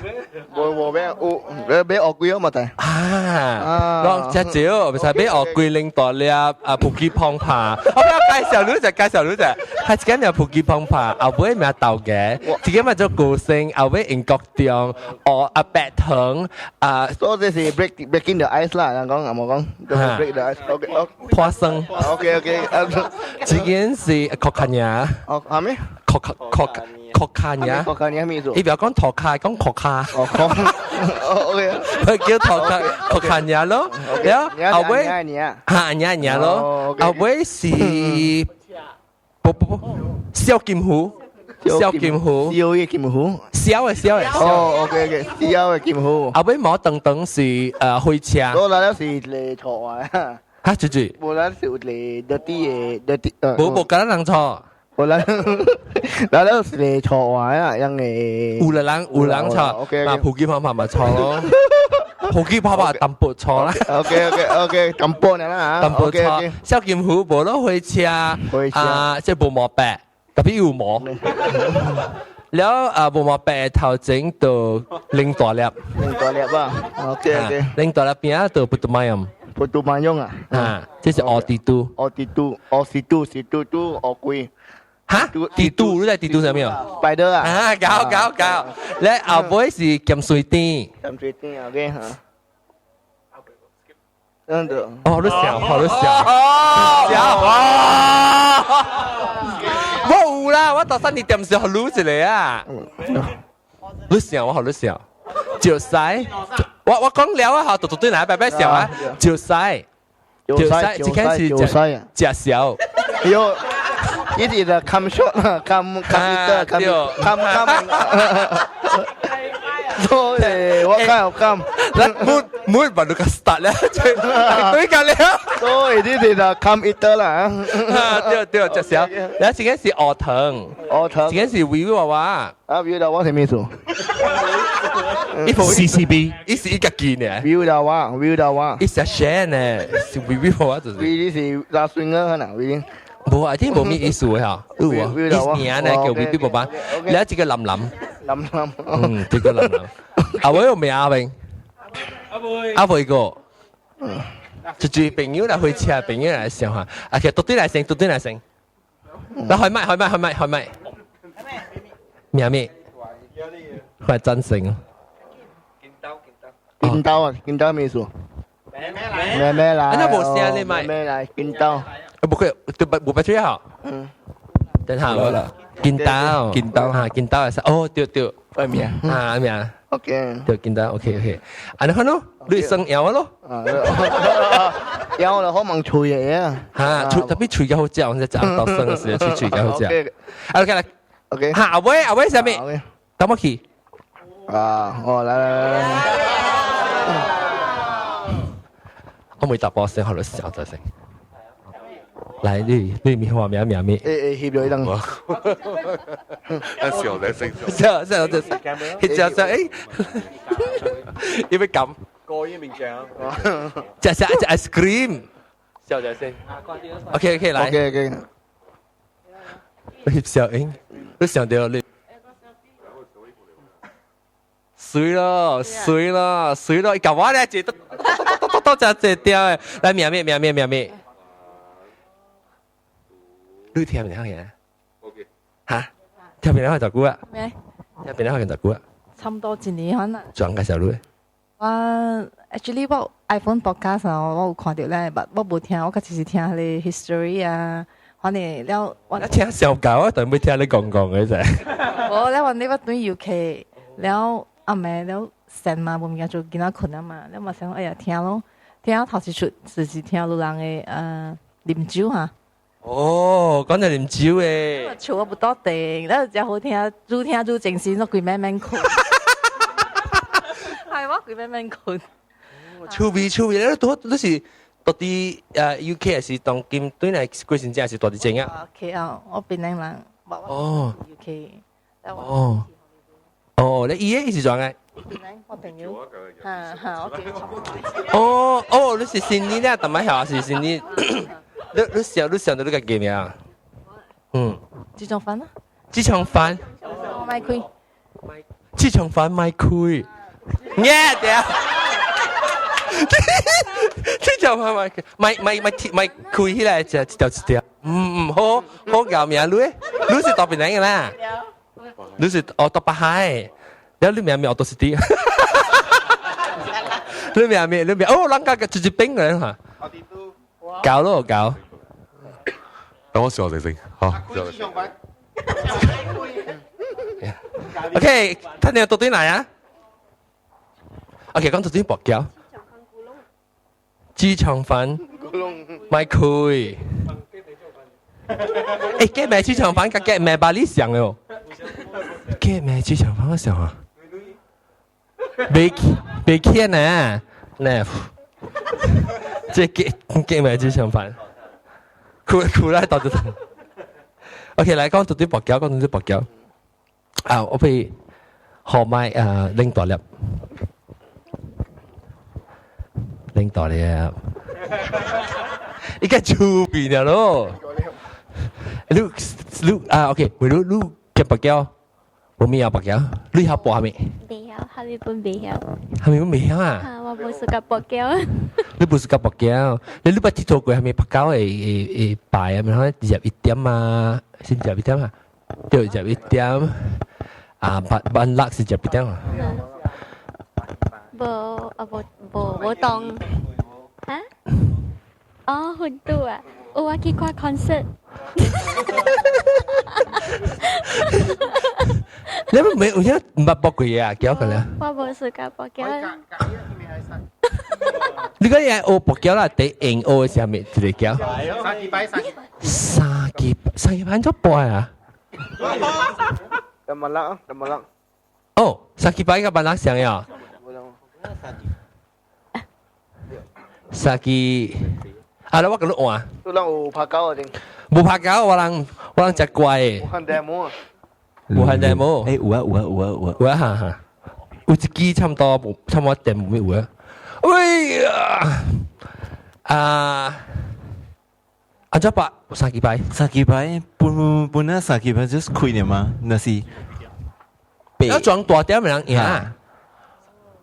Speaker 2: 無無買有買學幾號嘛？就。
Speaker 1: 啊，攏真少，袂使買學龜苓大粒啊，蒲基碰拍。我要介紹你就介紹你就，係一間名蒲基碰拍，後尾名豆嘅，一間名做高升，後尾英國中，哦啊白糖啊。
Speaker 2: 所以這是 breaking the ice 啦，人講阿冇講，break the ice。OK，
Speaker 1: 破生。
Speaker 2: OK OK。
Speaker 1: 這間是國卡爾。
Speaker 2: 哦，係咩？
Speaker 1: 國卡國卡。國卡爾，
Speaker 2: 國卡爾咩意思？
Speaker 1: 你不要講托卡，講國卡。
Speaker 2: 哦，OK。
Speaker 1: 佢叫托卡國卡爾咯，然後後尾嚇爾爾咯，後尾是不不不，小金魚，小金魚，
Speaker 2: 小嘅金魚，
Speaker 1: 小嘅小嘅。
Speaker 2: 哦，OK OK，小嘅金魚。
Speaker 1: 後尾摩登登是火車。
Speaker 2: 我那了是嚟錯啊。
Speaker 1: 嚇，住住。
Speaker 2: 無啦是嚟得啲嘅，得啲。
Speaker 1: 無無，敢人錯。
Speaker 2: 無啦，那了是嚟錯啊，因為
Speaker 1: 有人有人錯，嗱，普吉泡泡咪錯咯，普吉泡泡淡薄錯啦。
Speaker 2: OK OK OK，淡薄啦嚇。
Speaker 1: 淡薄錯，小金魚無咯火車，啊，即係無毛白，特別有毛。了啊，無毛白頭前就拎大粒，
Speaker 2: 拎大粒啊，OK OK，
Speaker 1: 拎大粒邊啊就不都買用，
Speaker 2: 不都買用啊，
Speaker 1: 啊，這是烏地都，
Speaker 2: 烏地都，烏地都是都都烏龜，
Speaker 1: 哈，地都你在地都啥物啊？
Speaker 2: 拜得啊，
Speaker 1: 啊，搞搞搞，你後尾是鹹水甜，
Speaker 2: 鹹水甜 OK 哈。嗯對。
Speaker 1: 哦，你笑，好你笑，笑啊！我有啦，我頭先你點時候擼一個啊？你笑我好你笑，石屎，我講了啊，好，獨獨對來白白笑啊，石屎，石屎，一開始食小，
Speaker 2: 喲，呢啲就 come short 啦，come come come come come。所以我看有 come，
Speaker 1: 咱每每把你個 start 咧，對緊了。
Speaker 2: 所以呢啲就 come 一得啦。
Speaker 1: 對對，食小，然後這個是鵝糖，
Speaker 2: 鵝糖，
Speaker 1: 這個是微微娃娃。
Speaker 2: 啊，微微娃娃係咩意思
Speaker 9: ？CCB，
Speaker 1: 伊是伊家己呢。
Speaker 2: 微微娃娃，微微娃娃，
Speaker 1: 伊是寫呢，是微微娃娃就是。
Speaker 2: 微微是拉孫啊，可能微。
Speaker 1: 無啊，這無咩意思嘅嚇，有啊，伊名呢叫微微娃娃，然後這個林林。
Speaker 2: 林林，
Speaker 1: 嗯，這個林林。阿偉有名阿明，阿偉個，就住朋友來回車，朋友來想下，啊，其實獨對來先，獨對來先，來開麥，開麥，開麥，開麥，名咩？快真誠。
Speaker 2: 金刀啊，金刀咩意思？咩咩來？
Speaker 1: 啊，那無聲你咪
Speaker 2: 咩來？金刀。
Speaker 1: 啊，不過對不無白吹嚇。嗯。等下我啦。金刀，金刀嚇，金刀係啥？哦，對對。
Speaker 2: 咩名？
Speaker 1: 啊，咩啊？
Speaker 2: OK。
Speaker 1: 對，金刀，OK OK。啊，你看咯，你生搖咯。
Speaker 2: 搖了好猛吹嘅啊！
Speaker 1: 嚇，吹特別吹較好食，我食到生嘅時候吹吹較好食。OK 啦
Speaker 2: ，OK。
Speaker 1: 嚇，阿偉阿偉啥物？等我去。
Speaker 2: 啊，哦，來來來來。
Speaker 1: 我每搭波聲，好多笑就先。來，你名話名名咩？
Speaker 2: 誒誒，翕咗一張。
Speaker 13: 笑你先。
Speaker 1: 笑笑就翕笑笑誒，因為咁。
Speaker 9: 過依面鏡。
Speaker 1: 食食食 ice cream。笑就先。OK OK 來。
Speaker 2: OK OK。
Speaker 1: 翕小英，你想到你。水咯，水咯，水咯！伊甲我咧，一個多多多多只一條的，來名咩名咩名咩？你聽唔聽嘅？OK。嚇？聽邊兩個就久啊？
Speaker 14: 咩？
Speaker 1: 聽邊兩個就久啊？
Speaker 14: 差唔多一年可能。
Speaker 1: 轉介紹你。
Speaker 14: 我 actually 我 iPhone podcast 啊，我有看到咧，但我無聽，我較只是聽彼个 history 啊，反正了我。
Speaker 1: 聽小狗啊，但欲聽你講講嘅啫。
Speaker 14: 無了，我你我轉 UK 了。暗暝了散嘛，無物件做，囡仔睏啊嘛，了嘛想哎呀聽咯，聽頭一出就是聽路人的啉酒哈。
Speaker 1: 哦，講到啉酒誒。
Speaker 14: 笑我不到定，了真好聽，愈聽愈精神，我規暝免睏。係我規暝免睏。
Speaker 1: 趣味趣味，你都你是到底UK 還是當今對來過真正是大佇前啊
Speaker 14: ？OK 啊，我檳城人。
Speaker 1: 哦。
Speaker 14: UK。
Speaker 1: 哦。哦，你伊個是怎個？
Speaker 14: 我朋友，哈哈，我叫
Speaker 1: 哦哦，你是新年咧，淡擺曉是新年。你想到你家己名啊？嗯。
Speaker 14: 這種飯啊？
Speaker 1: 這場飯。
Speaker 14: 我賣開。
Speaker 1: 這場飯賣開。耶對啊！這場飯賣開，賣賣賣賣開起來，一條一條。嗯嗯，好好搞名你，你是大檳城的啦。你是哦，大北海，了你名名都是啲。你名咩？你名哦，人家個直接冰嘅嚇。搞咯搞。
Speaker 13: 等我笑陣先，好。
Speaker 1: OK，睇你到底嚟啊？OK，講到底薄膠。豬腸粉，咪開。誒，雞命豬腸粉，甲雞命巴你上的哦。雞命豬腸粉我上啊。袂袂起呢？呢？這雞雞命豬腸粉，苦苦來到這。OK，來講到底薄膠，講到底薄膠。啊，我俾號麥啊，拎大粒，拎大粒，伊個出邊了咯。你你啊，OK，為你你夾白膠，無物曉博繳，你曉博蝦米？
Speaker 15: 袂曉，蝦米本袂曉。
Speaker 1: 蝦米本袂曉啊？
Speaker 15: 哈，我無 suka 博繳。
Speaker 1: 你無 suka 博繳，你捌佚佗過蝦米拍繳會牌啊？咪21點啊，是21點啊？對，21點。啊，八班六是21點啊？
Speaker 15: 無啊無無無當哈？哦，混賭啊！有我去看 concert。
Speaker 1: 你咪有影毋捌博過啊？繳過咧？
Speaker 15: 我無 suka 博繳。
Speaker 1: 你講嘢學博繳啦，第用學的是啥物一個繳？
Speaker 6: 三支牌，三支牌。
Speaker 1: 三支三支牌怎博啊？
Speaker 2: 有冇啦？有冇啦？
Speaker 1: 哦，三支牌佮萬樂相呀？三支啊！我共你換。
Speaker 2: 你人有拍狗啊？
Speaker 1: 無拍狗，我人食乖的。
Speaker 2: 無限大魔啊！
Speaker 1: 無限大魔。
Speaker 7: 欸，有啊有啊有啊有啊。
Speaker 1: 有啊哈哈，有一支差不多，差不多電無有啊。喂呀！啊！按怎博三支牌？
Speaker 7: 三支牌本本啊，三支牌就是開的嘛，若是。
Speaker 1: 要裝大點的人贏。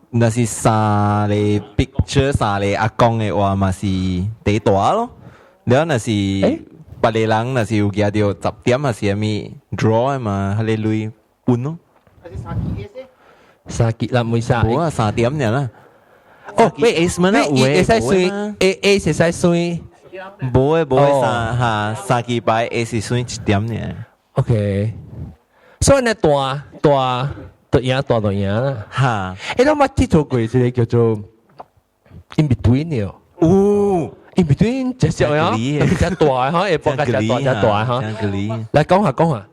Speaker 7: 若是三個 picture 三個阿公的話嘛是第大咯。了若是別個人若是有舉著10點還是啥物 draw 的嘛，彼個鐳分咯。
Speaker 1: 三支啦，每三。
Speaker 7: 無啊，3點爾啦。
Speaker 1: 哦，
Speaker 7: 喂 A 嘛，有的
Speaker 1: 會使算 A A 會使算。
Speaker 7: 無的無的三哈三支牌 A 是算1點爾。
Speaker 1: OK，所以呢大大就贏，大就贏啦。
Speaker 7: 哈，
Speaker 1: 欸，咱捌佚佗過一個叫做 in between 的哦。
Speaker 7: 有
Speaker 1: in between 這隻呀，特別大哈，會博較遮大遮大哈。來講下講下。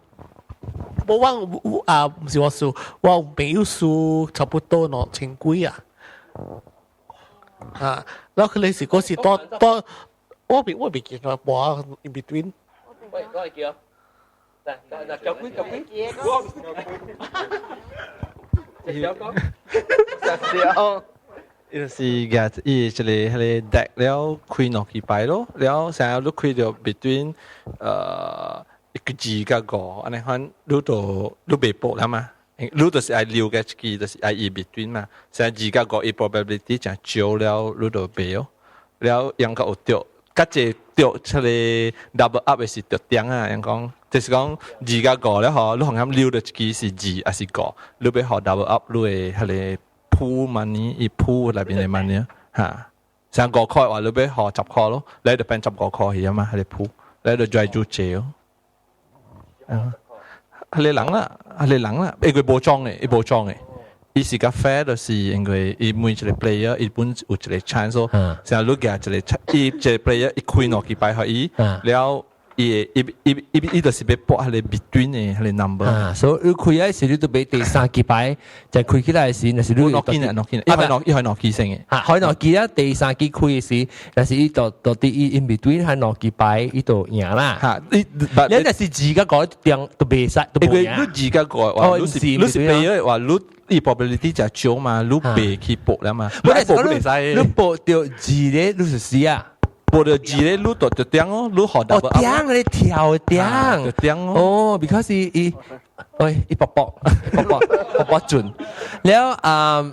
Speaker 5: 無我啊，毋是我輸，我有朋友輸差不多2000幾啊。啊，然後佢哋是嗰時多多，我未見過博 in between。
Speaker 1: 喂，講嚟叫。來來，叫幾叫幾？我。
Speaker 2: 小。
Speaker 8: 伊就是舉伊一個彼個 deck 了開兩支牌咯，了成日你開著 between 一個二佮五，按呢款你就你袂博啦嘛，你就是愛留個一支，就是愛伊 between 嘛，成日二佮五伊 probability 誠少了，你就袂哦，了應該有著，較濟著出個 double up 的是著點啊，人講就是講二佮五了吼，你予人留著一支是二抑是五，你欲予 double up 你的彼個。鋪 money 伊鋪內面的 money 哈，像5塊話你欲予10塊咯，你就變15塊去啊嘛，彼個鋪，你就再做借哦。啊，彼個人啦，彼個人啦，因為無裝的，伊無裝的，伊是較 fair，就是因為伊每一個 player 伊本有一個 chance 咯，像你舉一個，伊一個 player 伊開兩支牌予伊，了。伊伊伊伊伊就是欲博彼個 between 的彼個 number。
Speaker 1: 啊，所以你開的時你都欲第三支牌，就開起來時，若是你
Speaker 8: 兩支兩支，伊開兩支先的。
Speaker 1: 啊，開兩支啊，第三支開的時，若是伊就就佇伊 in between 彼兩支牌，伊就贏啦。
Speaker 8: 哈，你
Speaker 1: 你若是二佮五定都袂使，都無贏。
Speaker 8: 因為你二佮五話，你是 player 話，你伊 probability 誠少嘛，你袂去博了嘛。
Speaker 1: 你博袂使，你博著二咧，你就死啊！
Speaker 8: 博著二咧，你就就點哦，你予 double
Speaker 1: 哦，點你跳點，
Speaker 8: 就點哦。
Speaker 1: 哦，because 伊伊，喂，伊博博博博博博準。了啊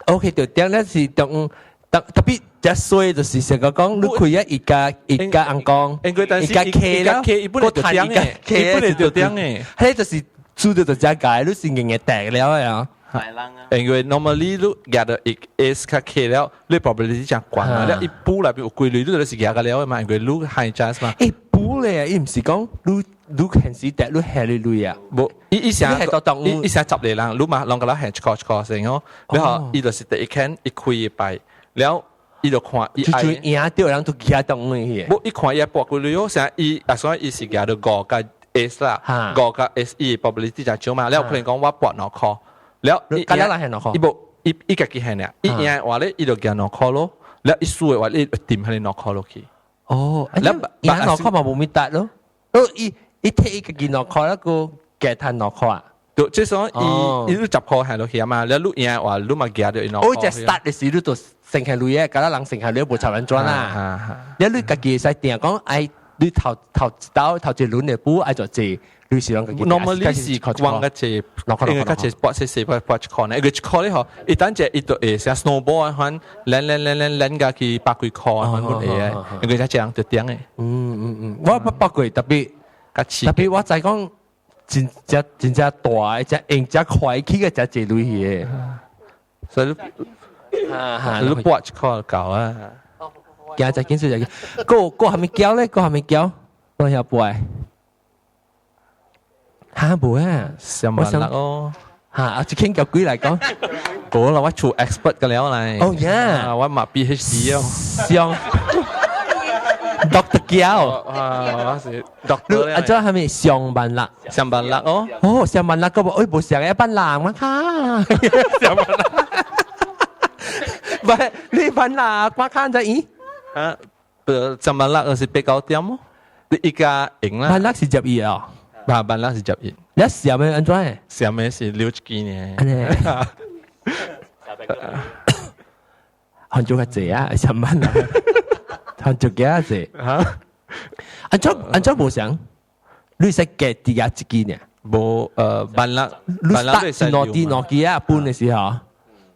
Speaker 1: ，OK 就點咧是中特特別這衰就是成個講，你開啊一家一家紅光，一家 K 啦，
Speaker 8: 伊本來就點的，伊本來就點的，
Speaker 1: 彼就是輸著就這解，你是硬硬掟了啊。
Speaker 8: 因為 normally 你舉著一 ace 較 K 了，你 probability 誠懸嘛，了伊補內面有幾類，你就是舉個了的嘛，因為你 high chance 嘛。
Speaker 1: 欸，補咧，伊毋是講你你現時掟你下你類啊？
Speaker 8: 無，伊伊成伊伊成10個人，你嘛攏共咱下一箍一箍先哦。然後伊就是第一圈伊開個牌，了伊就看伊
Speaker 1: 愛贏著人都舉動去。
Speaker 8: 無，伊看伊愛博幾類哦，成伊啊，所以伊是舉著五佮 ace 啦，五佮 ace 伊 probability 誠少嘛，了可能講我博2箍。了，
Speaker 1: 伊了人還2箍，
Speaker 8: 伊無，伊伊家己還爾，伊贏的話咧，伊就舉2箍咯。了，伊輸的話，伊就墊彼個2箍落去。
Speaker 1: 哦，了贏兩箍嘛無物值咯。哦，伊伊摕伊家己兩箍，那個加趁兩箍啊。
Speaker 8: 對，即係講伊伊10箍還落去啊嘛，了你贏的話，你嘛舉著伊2箍。
Speaker 1: 我只 start 的時，你就成下鐳的，敢若人成下鐳無插安怎啦。了你家己會使定講，愛你頭頭一刀頭一輪的賭愛做濟，你是啷個
Speaker 8: ？Normally 是往個隻，因為較濟撥細細撥撥一箍呢，一個一箍咧嗬，一等隻伊就會像 snowball 啊款，攣攣攣攣攣甲去百幾箍啊款會嘅，因為才一人就點嘅。
Speaker 1: 嗯嗯嗯，我捌撥過，特別特別我知講真正真正大，只用只快起個只濟鐳去嘅，
Speaker 8: 所以你撥一箍就夠啊。
Speaker 1: 行只緊水只，個個係咪膠咧？個係咪膠？我曉撥。嚇無啊，
Speaker 8: 上萬啦哦，
Speaker 1: 嚇！一傾夾鬼來講，
Speaker 8: 無啦，我做 expert 個了嚟。
Speaker 1: 哦呀，
Speaker 8: 我嘛 PhD 哦，
Speaker 1: 上 Doctor 膠，
Speaker 8: 啊，我是 Doctor。
Speaker 1: 啊，這係咪上萬啦？
Speaker 8: 上萬啦哦，
Speaker 1: 哦，上萬啦，個無，哎，無上一班人嘛卡，上萬啦，唔係你班啦，我看在咦？
Speaker 8: 啊，不，上萬啦，是八九點哦，你依家贏啦。
Speaker 1: 萬啦是12啊。
Speaker 8: 八萬啦是11，
Speaker 1: 你上咩安怎？
Speaker 8: 上咩是留一支呢？
Speaker 1: 韓做較濟啊，上萬啦，韓做幾啊濟？嚇？安怎安怎無相？你使加啲啊一支呢？
Speaker 8: 無萬啦，
Speaker 1: 你 start 兩支兩支啊，半的時候，了。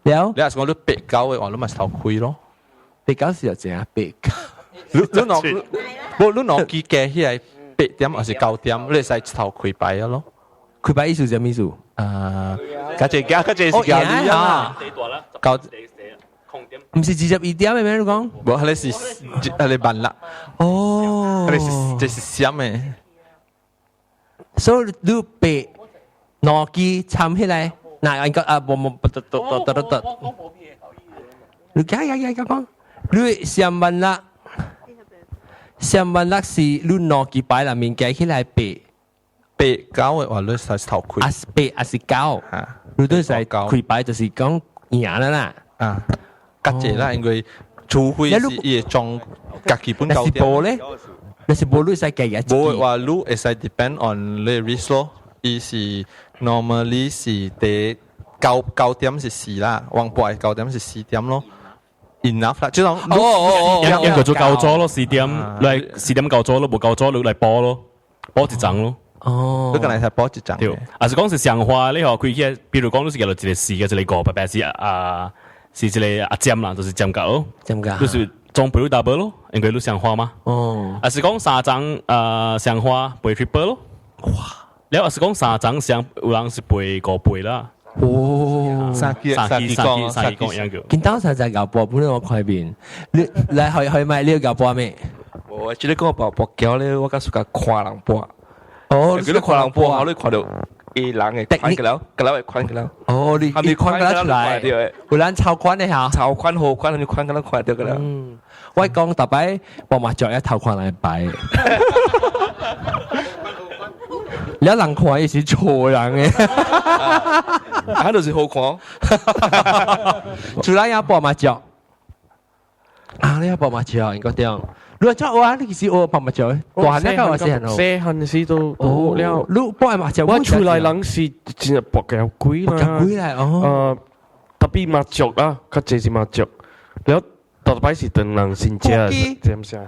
Speaker 8: 你若是講你八九的話，你嘛是頭開咯。
Speaker 1: 八九是就正八九。
Speaker 8: 你你兩無你兩支加起來。8點還是9點，你會使一頭開牌啊咯。
Speaker 1: 開牌意思啥物意思？
Speaker 8: 啊，較濟較較濟是交你啊。九，
Speaker 1: 毋是22點的咩？你講？
Speaker 8: 無，彼個是彼個萬啦。
Speaker 1: 哦，
Speaker 8: 彼個是這是閃的。
Speaker 1: 所以你八兩支參起來，那應該啊，無無得得得得得。你講講講講，你閃萬啦。上萬粒是你兩支牌內面加起來八
Speaker 8: 八九的話，你使頭開。
Speaker 1: 啊是八啊是九，你都使開牌就是講贏啦啦。
Speaker 8: 啊，較濟啦，因為除非是伊會裝家己本九點。
Speaker 1: 若是無咧，若是無你使加一支。
Speaker 8: 無的話，你會使 depend on 你 risk 咯。伊是 normally 是第九九點是四啦，黃牌九點是4點咯。enough 啦，即係
Speaker 1: 哦哦哦，
Speaker 16: 應該做夠咗咯，四點嚟四點夠咗咯，無夠咗你嚟補咯，補一張咯。
Speaker 1: 哦，
Speaker 8: 你剛才係補一張。
Speaker 16: 對，啊是講是上花你嗬，開起，比如講你是叫做一個四個一個五，白白是啊，是一個阿尖啦，就是尖角咯。
Speaker 1: 尖角，
Speaker 16: 就是中倍 double 咯，因為你上花嘛。
Speaker 1: 哦，
Speaker 16: 啊是講三張啊上花賠 triple 咯。哇！了啊是講三張上有人是賠五倍啦。
Speaker 1: 哦，
Speaker 8: 三支三支三支三支
Speaker 16: 講樣叫。
Speaker 1: 今當實在搞波，本來我看面，你來去去買你要搞波咩？
Speaker 17: 我這裡講博博橋咧，我較喜歡看人波。
Speaker 1: 哦，
Speaker 17: 你看人波，你看到伊人的寬個了，個了會寬個了。
Speaker 1: 哦，你你寬個出來，有人超寬的嚇。
Speaker 17: 超寬好寬，你寬個了看到個了。
Speaker 1: 嗯，我講逐擺搏麻雀一頭看人擺。你人看伊是錯人的，
Speaker 17: 啊，就是好看。
Speaker 1: 除了也搏麻雀，啊，你也搏麻雀應該對。你做學啊？你其實學搏麻雀，大漢了到細漢哦。
Speaker 9: 細漢時都學了。
Speaker 1: 你搏麻雀，
Speaker 9: 我厝內人是真係搏較鬼啦。
Speaker 1: 搏較鬼啦，哦。
Speaker 9: 特別麻雀啊，較濟是麻雀。了，逐擺是當人先食，知毋知？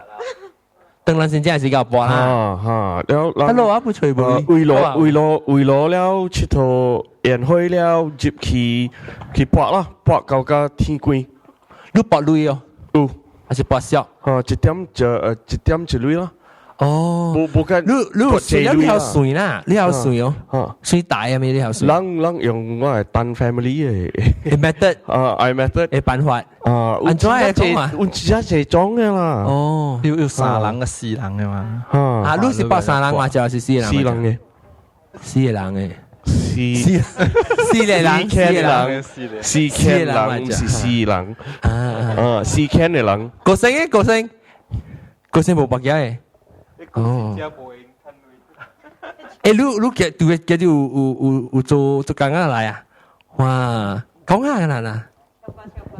Speaker 1: 當人先正是夠搏啦。
Speaker 9: 啊哈，了，
Speaker 1: Hello 啊，不吹無。
Speaker 9: 為攞為攞為攞了，𨑨迌宴會了，入去去搏啦，搏到甲天光。
Speaker 1: 你搏鐳哦？
Speaker 9: 有，
Speaker 1: 還是搏小？
Speaker 9: 啊，一點就一點一鐳啦。
Speaker 1: 哦，
Speaker 9: 無無緊，
Speaker 1: 你你有算你曉算啦，你曉算哦，算大啊咩？你曉算？
Speaker 9: 人人用我係單 family 的
Speaker 1: method
Speaker 9: 啊，I method
Speaker 1: 的辦法
Speaker 9: 啊，
Speaker 1: 按怎來講啊？
Speaker 9: 有真濟種的啦。
Speaker 1: 哦，
Speaker 8: 有三人個四人的嘛？
Speaker 1: 啊，你是搏三人嘛？就是四人？
Speaker 9: 四人的，
Speaker 1: 四個人的，
Speaker 9: 四
Speaker 1: 四個人，
Speaker 9: 四個人，四個人是四人，啊，四個的人。
Speaker 1: 個聲嘅個聲，個聲無白嘅。哦。欸，你你記對記住有有有有做做工啊來啊？哇，講啊啦啦，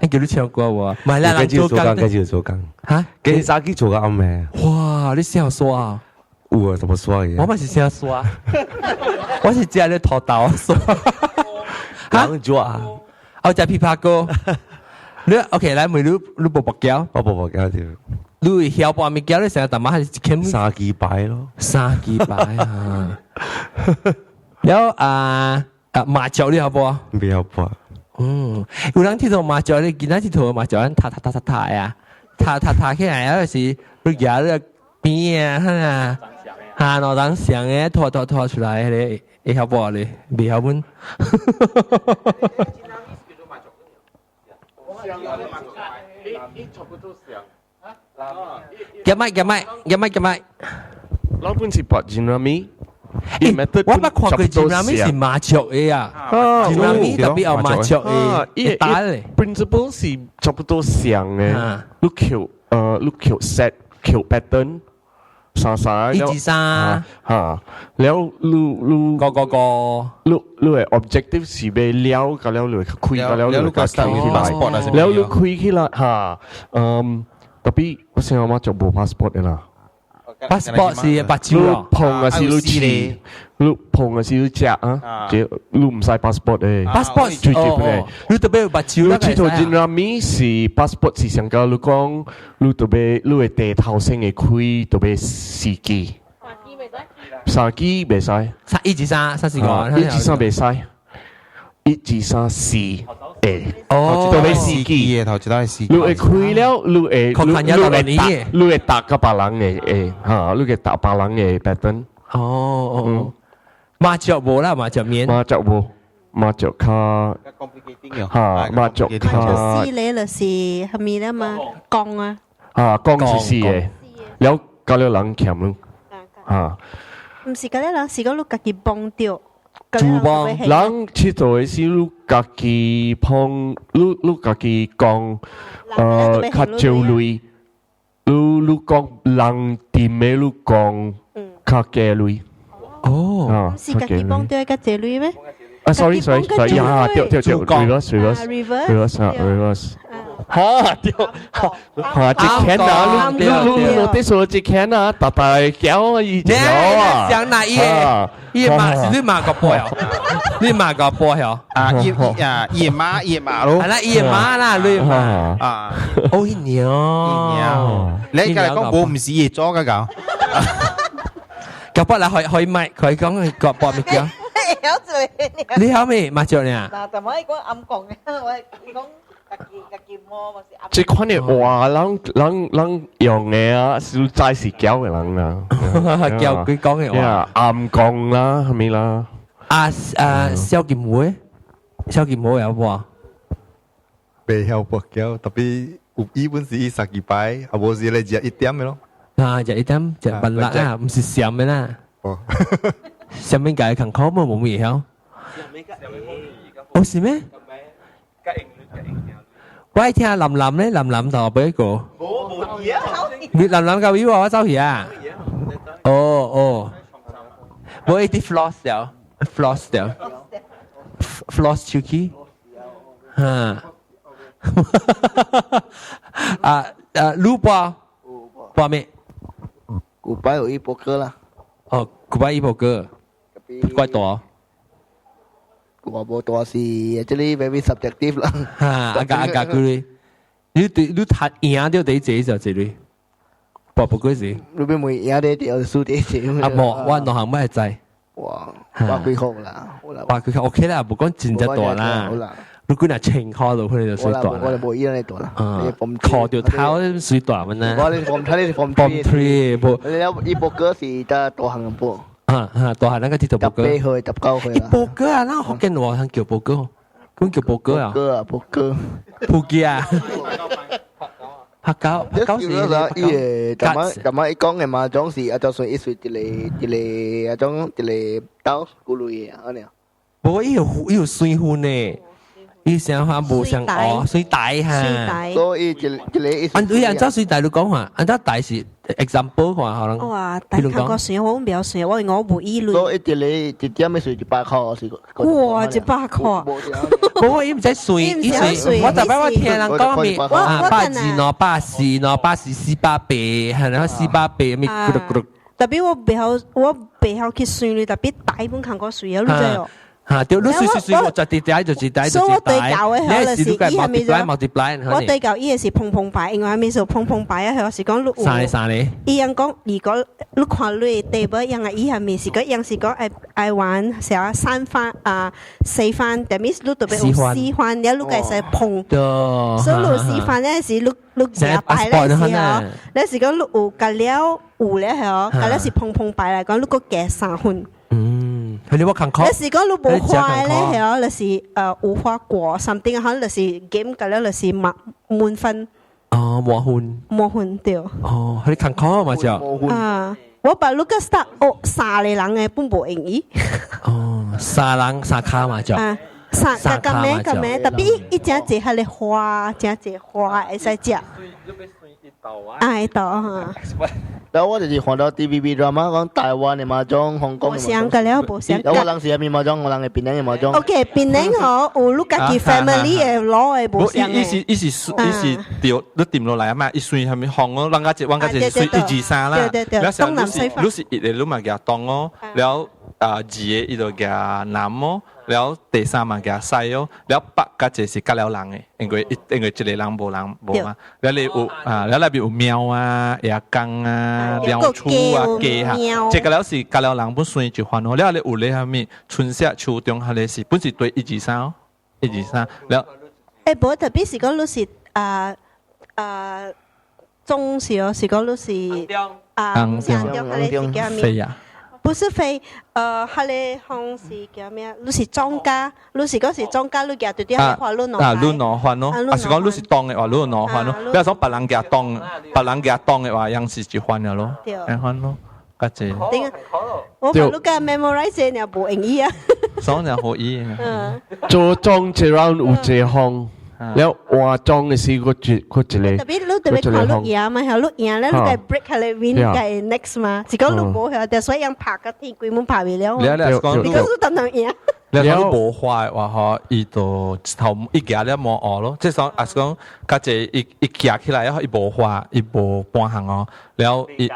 Speaker 1: 欸叫你唱歌無？唔係啦，人做工，
Speaker 13: 繼續做工。
Speaker 1: 嚇？
Speaker 13: 今早起做到暗暝。
Speaker 1: 哇！你聲刷啊？
Speaker 13: 有啊，怎麼刷嘅？
Speaker 1: 我嘛是聲刷，我是食咧土豆刷。
Speaker 13: 嚇？做啊？
Speaker 1: 我食枇杷膏。你 OK 來問你，你無目鏡？
Speaker 13: 我無目鏡對。
Speaker 1: 你會曉搏物件，你成日淡仔係一欠
Speaker 13: 三支牌咯，
Speaker 1: 三支牌啊！了啊啊麻雀你曉無？
Speaker 13: 袂曉撥。
Speaker 1: 嗯，有人佚佗麻雀，你囡仔佚佗麻雀，踏踏踏踏踏呀，踏踏踏起來，啊就是你舉你邊啊，哈哈，兩人上的拖拖拖出來，彼个會曉撥咧，袂曉阮。夾麥夾麥夾麥夾麥。
Speaker 9: 老本是撥 gin rummy。
Speaker 1: 我捌看過 gin rummy 是麻雀的啊，gin rummy 特別有麻雀的，伊打咧。
Speaker 9: Principle 是差不多像的，你扣你扣 set 扣 pattern 三三，
Speaker 1: 一二三，
Speaker 9: 嚇，了你你
Speaker 1: 個個個，
Speaker 9: 你你的 objective 是欲了，甲了你會開，甲了你會開起來，了你開起來嚇，嗯，特別我想我就無 passport 的啦。
Speaker 1: passport 是目睭
Speaker 9: 你碰啊是你試，你碰啊是你食啊，這你毋使 passport 的。
Speaker 1: passport
Speaker 9: 最基本的。
Speaker 1: 你特別有目睭。
Speaker 9: 你佚佗 gin rummy 是 passport 是上高，你講你特別你會地頭先會開特別四支，三支袂使，
Speaker 1: 三一二三三四個，
Speaker 9: 一二三袂使，一二三四。
Speaker 1: 哦，
Speaker 9: 特別四支
Speaker 3: 嘅頭一道係四
Speaker 9: 你會開了，你會你會打，你會打個別人的會嚇，你會打別人的 pattern。
Speaker 1: 哦哦，麻雀無啦，麻雀面。
Speaker 9: 麻雀無，麻雀較嚇，麻雀較。
Speaker 4: 四咧就是蝦米啦嘛，槓啊。
Speaker 9: 啊，槓是四个，了教了人欠咯，嚇。
Speaker 4: 毋是教了人，是講你家己幫著。
Speaker 9: 主幫人佚佗的時，你家己碰，你你家己講，較少鐳，你你講人掂的，你講較低鐳。
Speaker 1: 哦，
Speaker 4: 毋是家己幫著較濟鐳咩？
Speaker 9: 啊，sorry sorry sorry，呀，對對對，reverse reverse reverse 啊 reverse。哈對，哈這看啊，你你你你說這看啊，大大叫伊條啊，
Speaker 1: 想哪伊個？伊個馬是你馬個波哦，你馬個波哦。
Speaker 6: 啊，伊啊，伊媽伊媽咯。
Speaker 1: 係啦，伊媽啦，你媽
Speaker 6: 啊。
Speaker 1: 哦，伊娘。
Speaker 6: 你而家嚟講，我唔是伊做嘅搞。
Speaker 1: 夾波來可可以買，可以講夾波咪叫。你曉未麻雀呢？
Speaker 10: 嗱，但我講暗講嘅，我講。
Speaker 9: 這款的話，人人人用的啊，是知是教的人啦，
Speaker 1: 教佢講的話，
Speaker 9: 暗講啦，係咪啦？
Speaker 1: 啊啊，蕭劍會，蕭劍會有無？
Speaker 18: 袂曉撥交，特別有伊本是伊三支牌，啊無是咧食一點的咯。
Speaker 1: 啊，食一點，食笨辣啊，毋是鹹的啦。
Speaker 18: 哦，
Speaker 1: 上面解艱苦無無會曉？哦，是咩？我愛聽林林咧，林林就俾一個。你林林夠語我走去啊？哦哦，我一啲 floss 掉，floss 掉，floss 手機。哈。啊啊，滷波波咩？
Speaker 2: 古擺有一波歌啦。
Speaker 1: 哦，古擺一波歌，怪大。
Speaker 2: 我無大是這裡 very subjective 啦。
Speaker 1: 哈，阿家阿家佢咧，你對你讀贏就第一隻就這裡，博博嗰時。
Speaker 2: 你邊會贏啲就輸啲隻。
Speaker 1: 啊無，我兩項乜會知。
Speaker 2: 哇，百幾塊啦，
Speaker 1: 百幾塊 OK 啦，無講真正大啦。如果若千塊就可能就算大啦。
Speaker 2: 我就無依樣大啦。
Speaker 1: 啊，靠著頭算大嘛呢。
Speaker 2: 我你 form 睇你 form
Speaker 1: three，無。
Speaker 2: 你一波歌是得大項波。
Speaker 1: 啊啊！大漢那個鐵頭波哥，
Speaker 2: 十八歲、19歲啦。
Speaker 1: 波哥啊，那福建話通叫波哥，咁叫波哥啊。
Speaker 2: 波哥啊，波哥。
Speaker 1: 普吉啊。拍狗，拍狗是。
Speaker 2: 伊個，逐擺逐擺伊講的麻將是啊，就算伊是一個一個啊種一個斗古類的按呢。
Speaker 1: 無，伊有伊有水分呢。伊想法無相哦，水大哈。
Speaker 2: 所以一一個意思。
Speaker 1: 按對按照水大你講話，按照大是 example 話可能。
Speaker 4: 哇，大看過算，我唔曉算，我我無依類。
Speaker 2: 所以一個一點的算100塊是。
Speaker 4: 哇，100塊。
Speaker 1: 無我伊毋知算，伊算。我逐擺我聽人講咩啊，120、240、240、480，係然後480咩咕嚕咕嚕。
Speaker 4: 特別我袂曉，我袂曉去算哩，特別大本看過算啊，你知哦。
Speaker 1: 嚇，對，你隨隨隨我就跌底就跌底就
Speaker 4: 所以我
Speaker 1: 跌
Speaker 4: 對教嘅
Speaker 1: 你
Speaker 4: 就是伊係咪
Speaker 1: multiply multiply，
Speaker 4: 我對教伊嘅是碰碰牌，因為咪做碰碰牌啊，是講你
Speaker 1: 三個三個，
Speaker 4: 伊樣講，如果你看你 table 樣啊，伊係咪是講樣是講愛愛玩啥三番啊四番，that means 你特別有四番，了你該使碰。
Speaker 1: 對，
Speaker 4: 所以你四番咧是你你夾牌咧是哦，咧是講你有夾了有咧係哦，夾了是碰碰牌嚟講，你閣加3分。
Speaker 1: 嗯，佢哋我看
Speaker 4: 你是講你無花咧係哦，就是無花果 something 可能就是 game 夾了就是滿滿分。
Speaker 1: 哦，滿分。
Speaker 4: 滿分對。
Speaker 1: 哦，佢哋看考嘛就。
Speaker 4: 啊，我把你個 start 哦，三個人嘅本無用伊。
Speaker 1: 哦，三人三卡嘛就。
Speaker 4: 啊，三個咩個咩，特別伊誠濟彼个花，誠濟花會使食。啊，豆哈。
Speaker 2: 然後我就是看到 TVB drama 講台灣的麻將、香港的
Speaker 4: 無相個了，無相。
Speaker 2: 然後我人是啥物麻將，我人係檳城的麻將。
Speaker 4: OK，檳城吼有你家己 family 的攞的無相
Speaker 8: 伊是伊是伊是掉你掂落來啊嘛，伊算啥物紅哦，人家一人家一算一二三啦。
Speaker 4: 對對對，東南西
Speaker 8: 你是一個你嘛舉東哦，了啊二個伊就舉南哦，了第三嘛舉西哦，了北甲一是甲了人的，因為因為一個人無人無嘛，了你有啊，了內邊有貓啊、野公啊、貓鼠啊、雞哈，這個了是甲了人本算一番哦，了你有咧啥物春夏秋冬，彼个是本是對一二三哦，一二三了。
Speaker 4: 欸，無特別是講你是啊啊中是哦，是講你是啊，唔是中，彼個是叫咩？不是飛，彼個方是叫咩？你是莊家，你是講是莊家，你舉對對彼花你兩
Speaker 8: 啊，你兩番咯，啊是講你是當的話，你兩番咯。比如講別人舉當，別人舉當的話，樣是一番了咯，一番咯，較濟。
Speaker 4: 我把你個 memorize 呢，無用意啊。
Speaker 8: 所以好意。
Speaker 4: 嗯。
Speaker 9: 做莊這 round 有這項。了換裝的時，佫一佫一個，
Speaker 4: 特別你特別看你贏嘛，係你贏咧，你該 break 下來 win 該 next 嘛，是講你無係，所以樣拍個天規門拍袂了。你講你當當贏。
Speaker 8: 你講無花的話吼，伊就頭一行了無學咯，即係講，啊是講，較濟伊伊行起來，伊無花，伊無半項哦，了伊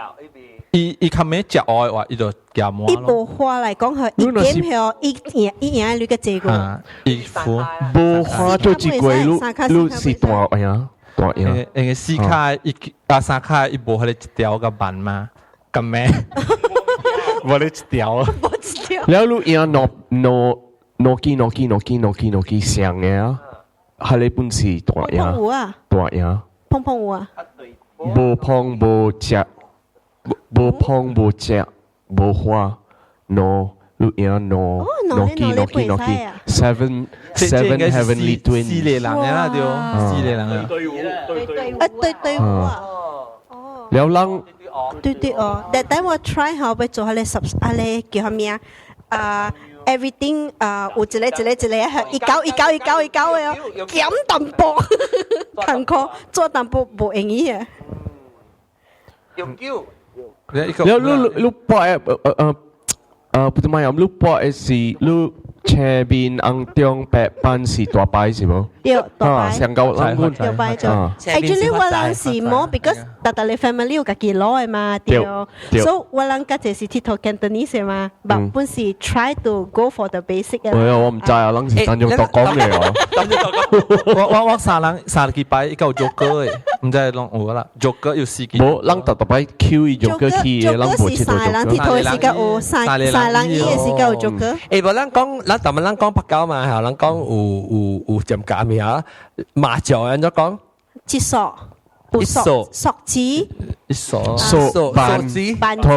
Speaker 8: 伊伊較尾食學的話，伊就行滿
Speaker 4: 咯。伊無花來講，嗬，伊點曉伊贏伊贏你個這個。
Speaker 8: 伊付
Speaker 9: 無花做一過，你你是大贏大贏。
Speaker 8: 因為四卡一啊三卡伊無彼個一條較慢嘛，咁咩？無咧一條。
Speaker 4: 無一條。
Speaker 9: 了你贏兩兩兩支兩支兩支兩支兩支上的啊，彼個本是大贏。大贏。
Speaker 4: 碰碰有啊。
Speaker 9: 無碰無食。無碰無食無花，喏，你贏喏，喏幾喏幾喏幾，seven seven heavenly twins，
Speaker 8: 四個人啦對，四個人啊，
Speaker 4: 啊對對啊，
Speaker 9: 哦，了人，
Speaker 4: 對對哦，但等我 try 下要做彼个十，彼个叫啥物啊？everything 啊，有一個一個一個，一九一九一九一九的哦，減淡薄，艱苦做淡薄無用意啊。
Speaker 6: 有救。
Speaker 9: 了你你博的不對嘛，你博的是你前面紅中白板是大牌是無？
Speaker 4: 對，大牌。
Speaker 9: 上高人
Speaker 4: 大牌就。Actually 我人是無，because 逐逐个 family 有家己攞的嘛，對。所以我人家就是佚佗 Cantonese 嘛，but 本是 try to go for the basic。
Speaker 9: 哎呀，我毋知啊，人是單用獨講的哦。
Speaker 8: 我我我三人三支牌，伊有 Joker 的，毋知攏有啦。Joker 有四支。
Speaker 9: 無，人逐逐擺 Q 伊 Joker 去的，人無佚佗
Speaker 4: Joker。三人佚佗的時間有三三人伊的時間有 Joker。
Speaker 1: 欸，無咱講，咱逐擺咱講白膠嘛，嚇，咱講有有有漸夾物啊，麻將按怎講？
Speaker 4: 一索，有索索子，
Speaker 8: 一索
Speaker 9: 索
Speaker 1: 板
Speaker 4: 板子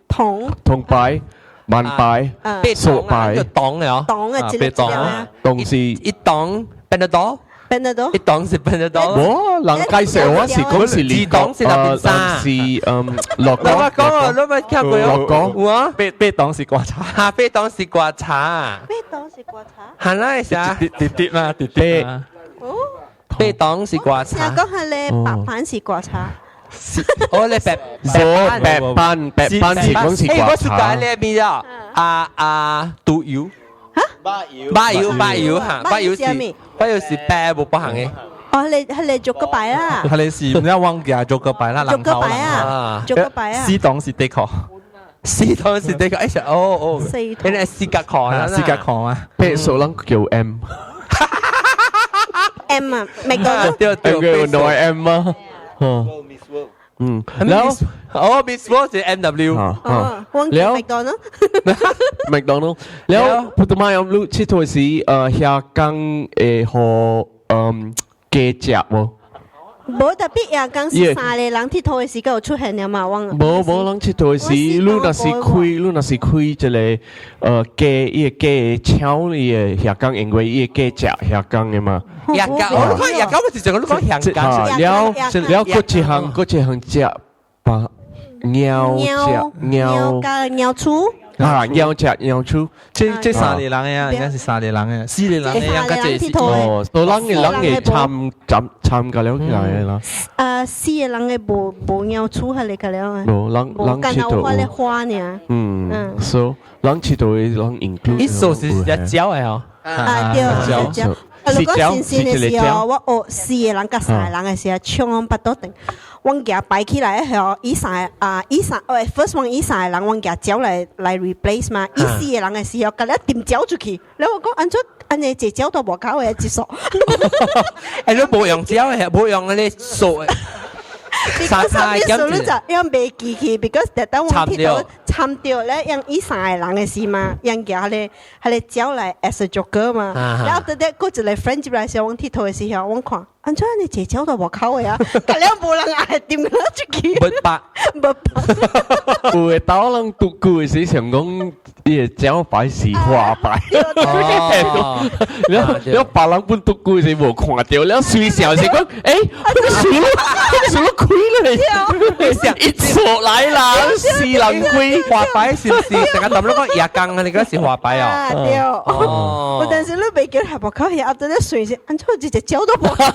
Speaker 4: 銅
Speaker 9: 銅牌、萬牌、索牌、
Speaker 1: 擋了，
Speaker 4: 擋啊，一個一個啊，
Speaker 9: 擋是
Speaker 1: 一擋變得多。
Speaker 4: 變得多，
Speaker 1: 一檔是變得多。
Speaker 9: 無人解釋我是講是
Speaker 1: 二檔是那邊三，
Speaker 9: 是六個。
Speaker 1: 我講啊，你咪聽過
Speaker 9: 六個。
Speaker 1: 有啊，
Speaker 8: 八八檔是刮茶，
Speaker 1: 哈，八檔是刮茶。
Speaker 4: 八檔是刮茶。
Speaker 1: 係啦，是啊。
Speaker 8: 跌跌跌啦，跌跌啦。
Speaker 4: 哦。
Speaker 1: 八檔是刮茶。
Speaker 4: 聽講係咧，白板是刮茶。
Speaker 1: 哦，你白
Speaker 9: 無白板白板是講是刮茶。
Speaker 1: 我是講你邊啊？啊啊，毒油。
Speaker 2: 巴油，
Speaker 1: 巴油巴油哈，巴油是巴油是白無不行的。
Speaker 4: 哦，你係你做個牌啦。
Speaker 8: 係你是唔知忘記做個牌啦，
Speaker 4: 做個牌啊，做個牌啊。
Speaker 8: 四檔是的確，
Speaker 1: 四筒是這個，哎哦哦，
Speaker 4: 四
Speaker 1: 筒，你係四格殼啦，
Speaker 3: 四格殼啊，
Speaker 9: 八數人叫 M。
Speaker 4: M 啊，麥當
Speaker 1: 對
Speaker 9: 對，叫兩 M 啊，嗯，然後
Speaker 1: 哦，Miss World 是 M W，
Speaker 4: 哦，我叫麥當勞，
Speaker 9: 麥當勞，然後普通話用你佚佗時，遐工會予加食無？
Speaker 4: 無特別也講是三個人佚佗的時間有出現了嘛？我
Speaker 9: 無無人佚佗時，你若是開，你若是開一個雞，伊個雞搶伊個遐工，因為伊個雞食遐工的嘛。
Speaker 1: 牙膏，我講牙膏，我是講你講香港。
Speaker 9: 了了，閣一項，閣一項食把貓食貓
Speaker 4: 加貓鼠。
Speaker 9: 啊，貓食貓鼠，
Speaker 3: 這三個人呀，應該是三個人呀，四個人的應該這是
Speaker 9: 哦，都人嘅人會參參參加了起來啦。
Speaker 4: 四個人的無無貓鼠係嚟個了啊。
Speaker 9: 無人人
Speaker 4: 佚佗。我咧花呢。
Speaker 9: 嗯，所以人佚佗的人 include。
Speaker 1: 伊數是一招的哦。
Speaker 4: 啊對，一招。啊，如果新鮮的時候，我學四個人佮三個人的時候，唱攏腹肚頂。阮舉擺起來吼，伊三個啊，伊三，喂，first 阮伊三個人，阮舉蕉來來 replace 嘛。伊四個人的時候，共了掂蕉出去，然後我講按怎按呢一蕉都無夠的質素。
Speaker 1: 欸，你無用蕉的，無用嗰啲素的。
Speaker 4: 三三個你就用袂記去，because 特等阮佚佗參著咧，用伊三個人的時嘛，用舉彼個彼個蕉來 as a joker 嘛。然後得得，閣一個 friend 入來時，阮佚佗的時候，阮看。按怎按呢一蕉都無夠的啊？共了無人愛掂了出去。
Speaker 1: 無白，
Speaker 4: 無白。
Speaker 9: 有的島人獨久的時想講，伊的蕉牌是花牌。了了，別人本獨久時無看著，了隨想是講，欸，這個樹，這個樹開咧，一錯來啦，死人鬼。
Speaker 1: 花牌是唔是？成日諗到講牙工啊，你講是花牌
Speaker 4: 哦。對。哦。有陣時你袂記係無夠，後陣咧隨時，按怎一隻蕉都無夠。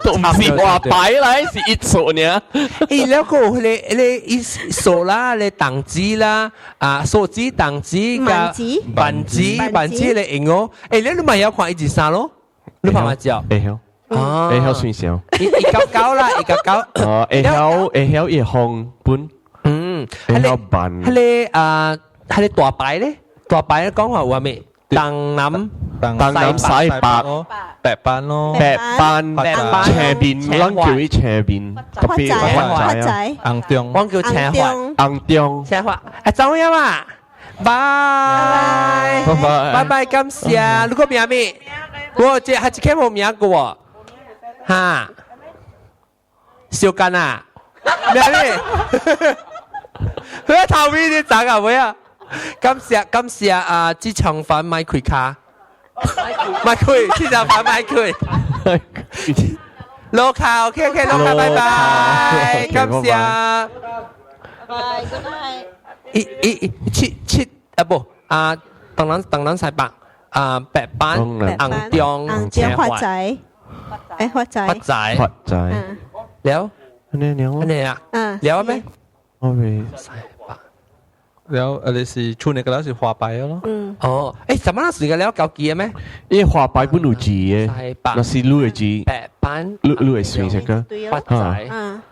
Speaker 9: 都唔是花牌來，是一錯呢。
Speaker 1: 伊了個有彼個彼個伊數啦，咧糖紙啦，啊數紙、糖紙加萬子、萬子咧用哦。欸，你你嘛曉看伊是啥咯？你慢慢教。
Speaker 9: 會曉。
Speaker 1: 哦。
Speaker 9: 會曉算數。
Speaker 1: 一九九啦，一九九。
Speaker 9: 哦，會曉會曉伊方本。
Speaker 1: 嗯。
Speaker 9: 會曉辦。
Speaker 1: 彼個啊，彼個大牌咧，大牌講話有啥物？東南。
Speaker 9: 東南西北，
Speaker 3: 白班咯，
Speaker 9: 白班，斜面，咱叫伊斜面，特別
Speaker 4: 發仔，
Speaker 3: 紅中，
Speaker 1: 我叫斜發，
Speaker 9: 紅中，
Speaker 1: 斜發，啊走呀嘛，拜拜，拜拜，感謝，你個名咩？我這還一間無名過，哈，小干啊，名咩？佢頭尾你咋個位啊？感謝感謝啊！這長飯買開卡。買開，這場飯買開。羅卡，OK OK，羅卡，拜拜，感謝。
Speaker 4: 拜，good night。
Speaker 1: 一、一、七、七啊不啊，東南東南西北啊，白班、紅中、
Speaker 4: 紅中發仔，欸發仔，
Speaker 1: 發仔，
Speaker 9: 發仔。
Speaker 1: 了，
Speaker 9: 按呢
Speaker 1: 按呢啊，
Speaker 4: 嗯，
Speaker 1: 了咩？
Speaker 9: 我未。
Speaker 3: 了，啊，你是厝內個了是花牌咯。
Speaker 4: 嗯。
Speaker 1: 哦，欸，什麼時間了交記的咩？
Speaker 9: 伊花牌本有字的，若是你的字。
Speaker 1: 白班。
Speaker 9: 你你會算這個？
Speaker 1: 發仔。
Speaker 4: 嗯。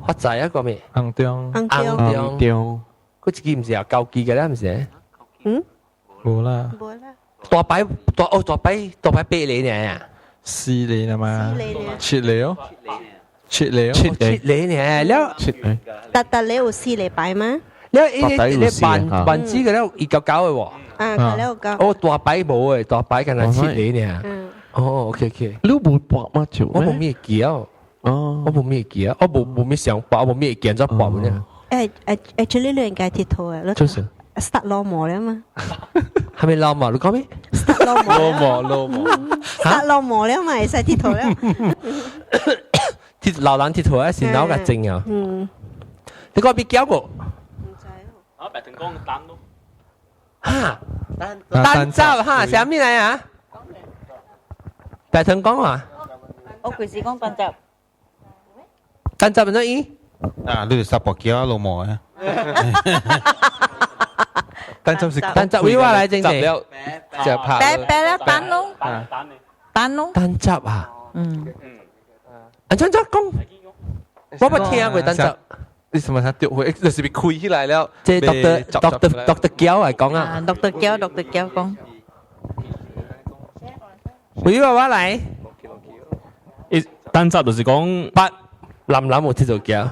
Speaker 1: 發仔一個咩？
Speaker 3: 紅中。
Speaker 1: 紅中。佢自己唔是啊，交記嘅啦，唔是？
Speaker 4: 嗯。
Speaker 3: 無啦。
Speaker 4: 無啦。
Speaker 1: 大牌大哦，大牌大牌八個呢？
Speaker 3: 四個啦嘛。七個哦。七個哦。
Speaker 1: 七個呢？了。
Speaker 9: 七個。
Speaker 4: 特特你有四個牌嗎？
Speaker 1: 了，伊你萬萬子個了，199的喎。
Speaker 4: 啊，了九。
Speaker 1: 哦，大牌無誒，大牌敢若七個爾。
Speaker 4: 嗯。
Speaker 1: 哦，OK OK。
Speaker 9: 你無搏嗎？就
Speaker 1: 我無咩記哦。
Speaker 9: 哦。
Speaker 1: 我無咩記啊，我無無咩想搏，無咩見咗搏呢。
Speaker 4: 誒誒，actually 你應該佚佗的，
Speaker 1: 就是。
Speaker 4: start 老毛了嘛？
Speaker 1: 係咪老毛？你講咩？
Speaker 4: start 老毛。
Speaker 3: 老毛老毛。
Speaker 4: start 老毛了嘛？會使佚佗了。
Speaker 1: 佚老人佚佗是腦較正啊。
Speaker 4: 嗯。
Speaker 1: 你講比較無？
Speaker 16: 啊，白藤講單咯。
Speaker 1: 哈，單汁哈，啥物來啊？白藤講啊？
Speaker 12: 我舊時講單汁。
Speaker 1: 單汁怎意？
Speaker 6: 啊，你是沙薄橋老毛啊？
Speaker 3: 單汁是
Speaker 1: 單汁，我來正
Speaker 17: 汁了，就拍。
Speaker 12: 白白啦，單咯，單咯。
Speaker 1: 單汁啊？
Speaker 12: 嗯。
Speaker 1: 啊，怎怎講？我捌聽過單汁。
Speaker 8: 你什麼啥掉去？就是被開起來了。
Speaker 1: 這 Doctor 嬌來講啊。
Speaker 12: Doctor 嬌，Doctor 嬌講。
Speaker 1: 喂，爸爸來。
Speaker 16: 伊單集就是講
Speaker 1: 八男男有這做嬌。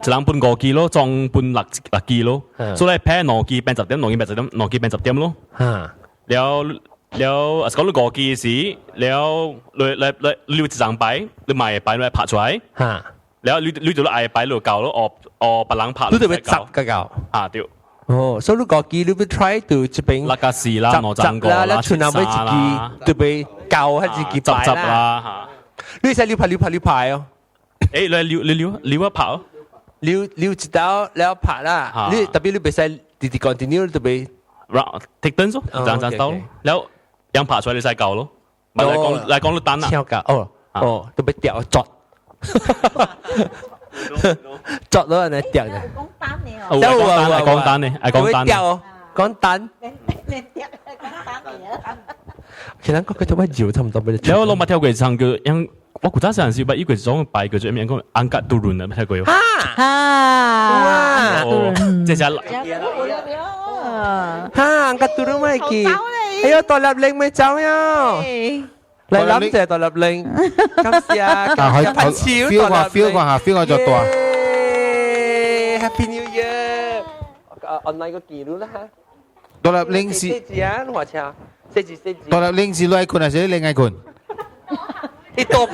Speaker 16: 一人分五支咯，裝分六支咯，所以拍兩支變十點，兩支變十點，兩支變十點咯。了了，啊是講你五支時，了你你你你有一張牌，你買牌你拍出來。了你就愛牌你就夠咯，哦哦，別人拍。
Speaker 1: 你就欲十個夠。
Speaker 16: 啊對。
Speaker 1: 哦，所以你五支你欲 try to 這邊
Speaker 16: 六加四啦，兩張五
Speaker 1: 啦，
Speaker 16: 啦，
Speaker 1: 剩後尾一支就欲夠彼一支牌
Speaker 16: 啦。
Speaker 1: 你會使溜牌溜牌溜牌哦。
Speaker 16: 欸，你溜你溜溜一拍哦。
Speaker 1: 溜溜一刀了拍啦，你特別你袂使直直 continue 特別。
Speaker 16: take turns 咯，爭爭刀，了樣拍出來你使夠咯。咪來講來講你單啦。
Speaker 1: 超夠哦哦，特別掉作。作到人掉嘅。
Speaker 12: 講單嘅
Speaker 16: 哦。有啊，講單嘅，係講單。
Speaker 1: 掉講單。其實我覺得我搖差唔多俾你。
Speaker 16: 了我冇跳過一場叫，因我古早時陣時捌伊過一種牌叫做咩講 angkat turun 啊，捌聽過。
Speaker 12: 哈！
Speaker 16: 哇！這隻。
Speaker 1: 哈！angkat turun 咪記。哎呦，大粒拎咪走喲。嚟諗就大粒拎，感謝啊！
Speaker 6: 啊，feel 下 feel 下 feel 下就大。
Speaker 1: Happy New Year！online 個記錄啦嚇。
Speaker 6: 大粒拎是。
Speaker 1: 四字啊，你話車？四字四字。
Speaker 6: 大粒拎是你愛困還是你愛困？
Speaker 1: 一多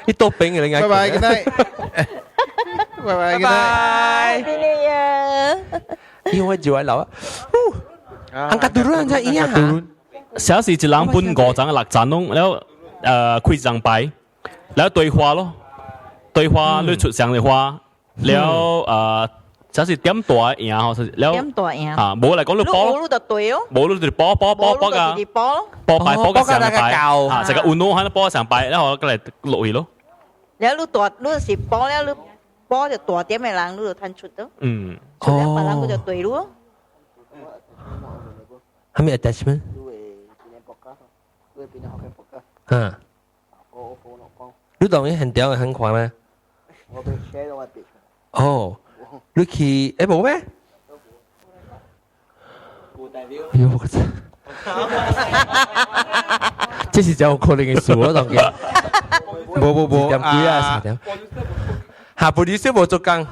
Speaker 1: 一多餅嘅你愛。
Speaker 6: 拜拜，good night。拜拜，good
Speaker 1: night。
Speaker 12: Happy New Year！
Speaker 1: 因為就愛留啊。Angkat turun 真係啊。
Speaker 16: 小時一人分五層六層攏，了開一張牌，了對話咯，對話你出上的話，了這是點大贏吼，了
Speaker 12: 點大贏
Speaker 16: 啊，無來講你波，
Speaker 12: 你就對哦，
Speaker 16: 無你就波波波波啊，波牌波個上牌，啊，這個運動喺度波上牌，然後過來落去咯。
Speaker 12: 了你大，你是波了你波就大點的人，你就趁出咯。
Speaker 16: 嗯。
Speaker 12: 出了別人佢就對你咯。
Speaker 1: 係咪 attachment？嗯，你當然很屌很快咩？哦，你去誒無咩？哎呦，我操！這是真有可能嘅事，我當然。
Speaker 6: 無無無，
Speaker 1: 點幾啊？三點。下半日先無做工。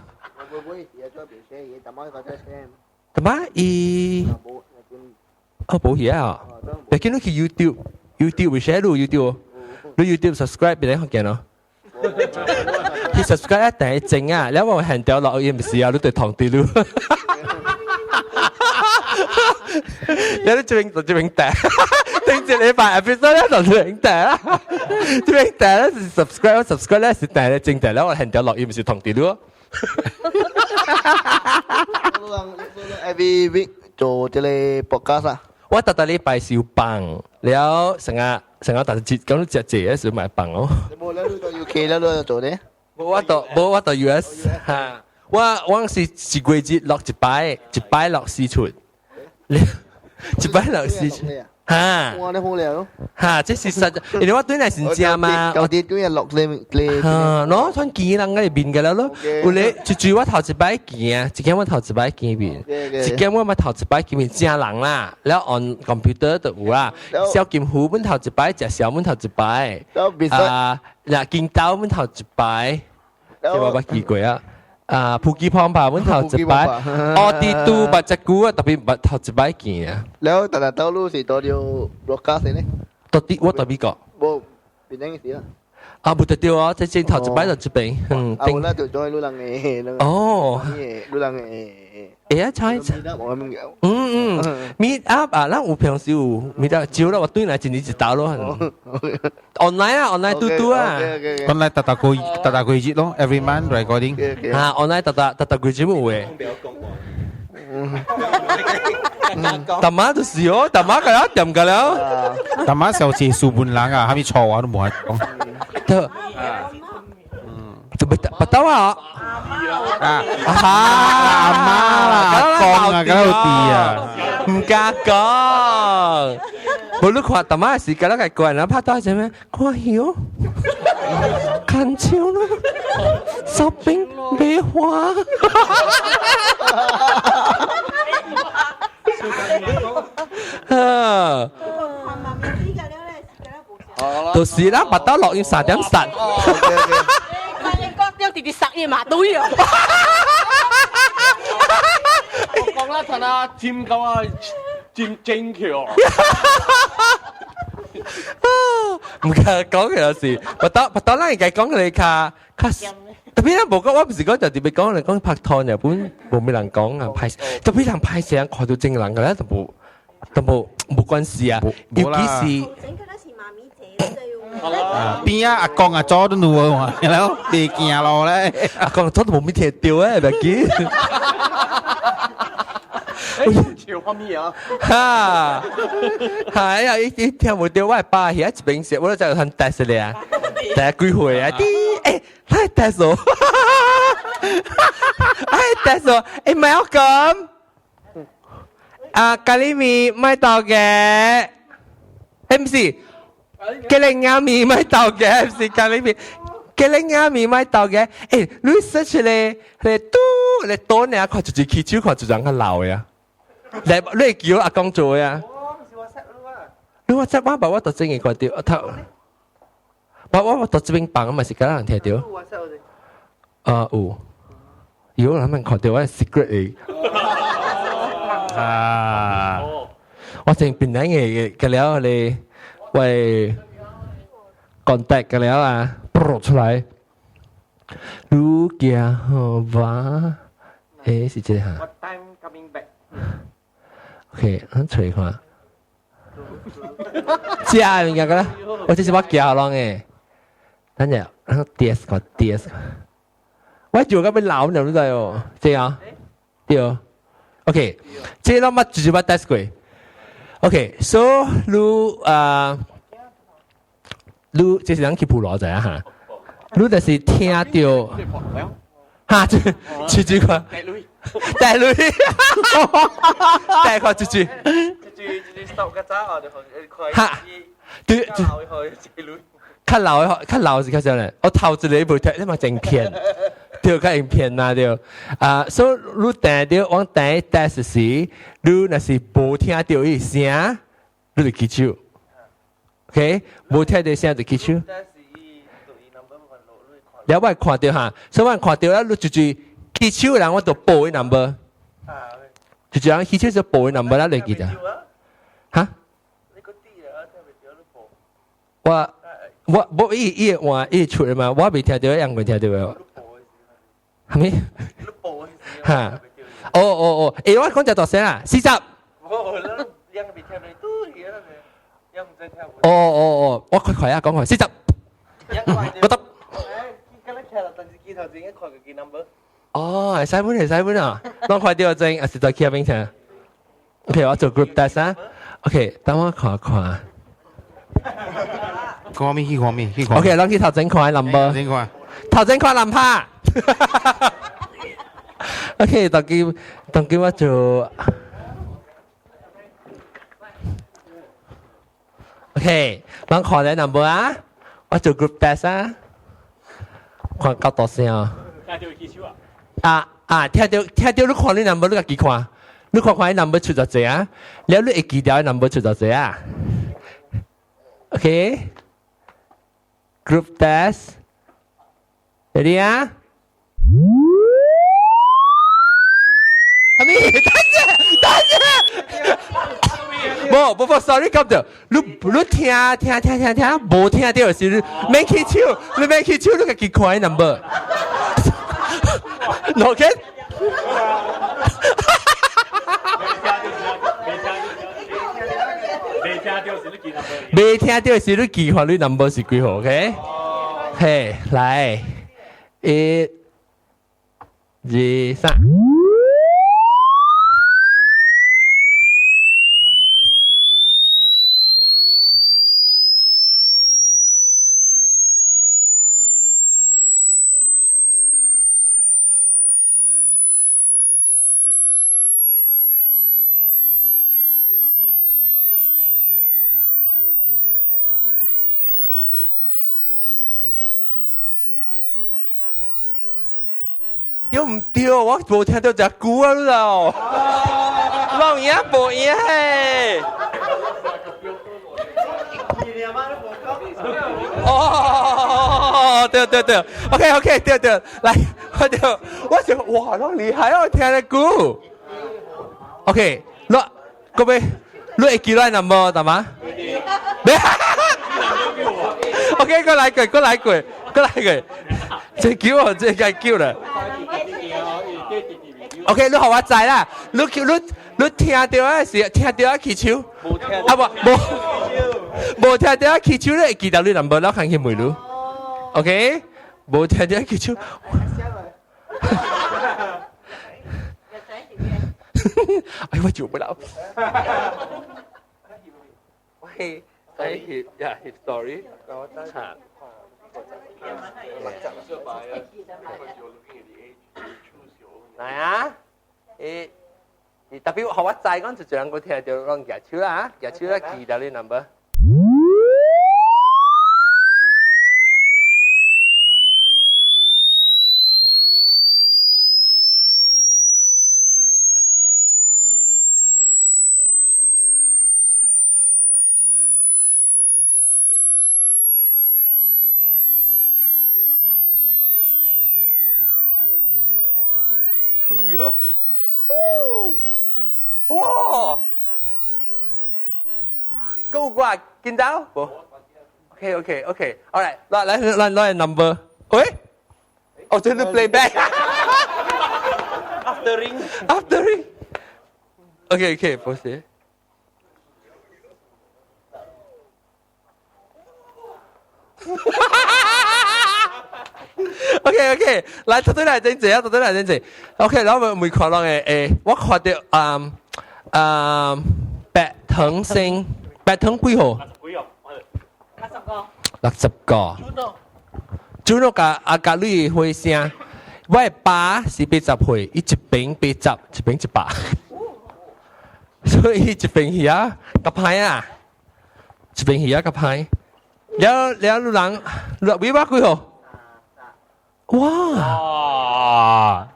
Speaker 1: 怎麼伊？哦，無去啊！別見你去 YouTube。YouTube 會 share 你 YouTube，你 YouTube subscribe 俾你看見咯。佢 subscribe 一定係正啊，你話行掉落去唔是啊，你對堂弟咯。你都這邊這邊訂，頂一禮拜 episode 咧就這邊訂啦，這邊訂咧是 subscribe subscribe 咧是訂咧正訂咧，我行掉落去唔是堂弟咯。
Speaker 2: Every week 做這個 podcast 啊。
Speaker 1: 我逐逐禮拜是有放，了成日成日逐節咁食濟時買放哦。
Speaker 2: 無了，你到 UK 了，你做呢？
Speaker 1: 無我到無我到 US 哈，我我是一個月落一擺，一擺落四出，一擺落四出。哈！
Speaker 2: 我咧好了。
Speaker 1: 哈！這是實，因為我對來是食嘛。
Speaker 2: 舊啲對落咧咧。
Speaker 1: 哈！喏，穿見人個面個了咯。有咧，就住我頭一擺見啊，一間我頭一擺見面，一間我嘛頭一擺見面正人啦。了按 computer 就有啦。小金虎本頭一擺，食小本頭一擺。啊，嗱，金刀本頭一擺，這我捌記過啊。啊，普吉旁吧，阮頭一擺，奧迪都捌隻久啊，特別捌頭一擺見啊。
Speaker 2: 了，逐日到路是到了國家先呢？
Speaker 1: 到底我到美國。
Speaker 2: 無，變陣時啦。
Speaker 1: 啊，無得對啊，這先頭一擺就這邊，嗯。
Speaker 2: 啊，我那就做路人嘅。
Speaker 1: 哦。
Speaker 2: 路人嘅。
Speaker 1: 會啊，猜。嗯嗯，meet up 啊，咱有平時有 meet up，少啦，我對來一年一道咯。online 啊，online 嘟嘟啊。
Speaker 6: online 逐逐個逐逐個月咯，every month recording。
Speaker 1: 啊，online 逐逐逐逐個月有嘅。大媽就是哦，大媽個了，點個了。
Speaker 6: 大媽小姐書本人啊，還沒錯啊，都冇講。
Speaker 1: 對。不到啊！
Speaker 6: 啊阿媽啦，阿公啊，嗰度啲啊，
Speaker 1: 唔敢講。無你看，大媽是敢若個人拍到啥物？看戲哦，看笑咯。燒餅梅花。啊！就是啦，白刀落要三點實。
Speaker 19: 你講直直殺伊嘛對啊！
Speaker 9: 我講啦，陣啊，尖鳩啊，尖精橋。
Speaker 1: 唔敢講嘅有時，白刀白刀，咱應該講佢較較。特別咱無講，我唔是講就特別講，你講拍拖日本無咩人講啊，歹特別人歹勢看到正人嘅咧，就無就無無關係啊，尤其是。
Speaker 6: 邊啊阿公阿祖都有啊，然後地行路咧，
Speaker 1: 阿公阿祖都無咩聽到誒，別緊。
Speaker 9: 潮乜咩啊？
Speaker 1: 哈，係啊！伊伊聽無到，我的爸遐一邊食，我都就很大聲咧啊，大幾歲啊？啲欸，太大聲，哎，大聲，欸，Malcolm，啊，咖喱麵買到嘅，欸，唔是，咖喱鴨麵買到嘅，唔是咖喱麵，咖喱鴨麵買到嘅，欸，你 search 咧，咧嘟，咧多呢，看一隻起手，看一人較老嘅啊。來，你會叫阿公做的啊？你我這我把我到這邊看到，頭，我我我到這邊放嘛是敢人聽到。啊有，有他們看到我 secret 的。啊！我正邊兩個個了咧，喂，contact 個了啊，啵出來。如行好吧？欸，是這個哈。OK，咱揣看。食的物件個啦，我這是我寄予人的。等下，咱 D S 看 D S。我做到欲老了，你知哦？這啊，對。OK，這攏捌就是捌 test 過。OK，so 你啊，你這是人去普羅知影哈？你就是聽著，哈，這這這個。帶女，帶看這句。哈，對，較老的，較老是較啥咧？我頭一个無聽，你嘛真騙，對，較用騙啦對。啊，所以你聽著往第一 test 時，你若是無聽著伊聲，你就起手。OK，無聽著聲就起手。了我看著哈，所以我看著啦，你就就起手的人我就報伊 number。就這樣起手就報伊 number 啦，你記得？哈？我我無伊伊換伊出來嘛，我未聽著，楊過聽著的。係咪？哈？哦哦哦，欸，我講隻大聲啦，40。哦哦哦，我快快啊，講快，40。我得。哦，會使本會使本啊，攏看著真，還是在去遐邊聽。OK，我做 group test 啊。OK，等我看看。
Speaker 6: 看咩？去看咩？去看。
Speaker 1: OK，咱去頭前看 number。
Speaker 6: 頭前看。
Speaker 1: 頭前看男拍。OK，當今當今我做。OK，咱看下 number 啊，我做 group test 啊，看夠大聲啊。啊啊！聽著聽著，你看你 number，你家己看，你看看伊 number 出偌濟啊？了你會記得伊 number 出偌濟啊？OK，group test，ready 啊？係咪？等陣，等陣，無無無，sorry，講著，你你聽聽聽聽聽，無聽著時，你免起手，你免起手，你家己看伊 number。OK。未聽著是你記看你 number 是幾號？OK？嘿，來，一、二、三。對唔對？我無聽到隻鼓啊，老。老贏無贏嘿。哦，對對對，OK OK，對對，來，我就我就哇，攏厲害哦，聽得鼓。OK，攞各位，你會記得 number 得嗎？OK，過來過，過來過，過來過，這叫我這個叫啦。OK，你予我知啦，你你你聽到啊是聽到啊起手，啊無無無聽到啊起手，你會記得你 number，我看去問你。OK，無聽到起手。哎，我做不了。喂，哎，呀，his story。來啊！誒，特別予我知講就兩個聽到攏舉手啦，舉手啦，記得你 number。喲，哦，哇，夠掛，見到無？OK OK OK，all right，來來來來 number，喂，哦，這是 playback。After ring, after ring。OK OK，不是。OK OK，來，頭對來真濟啊，頭對來真濟。OK，然後我每看到嘅，誒，我看到嗯嗯白藤星，白藤幾號？60個。主諾甲阿甲你回聲，我的爸是80歲，伊一邊80，一邊100，所以一邊魚啊，較歹啊，一邊魚啊較歹。了了，你人六尾巴幾號？哇！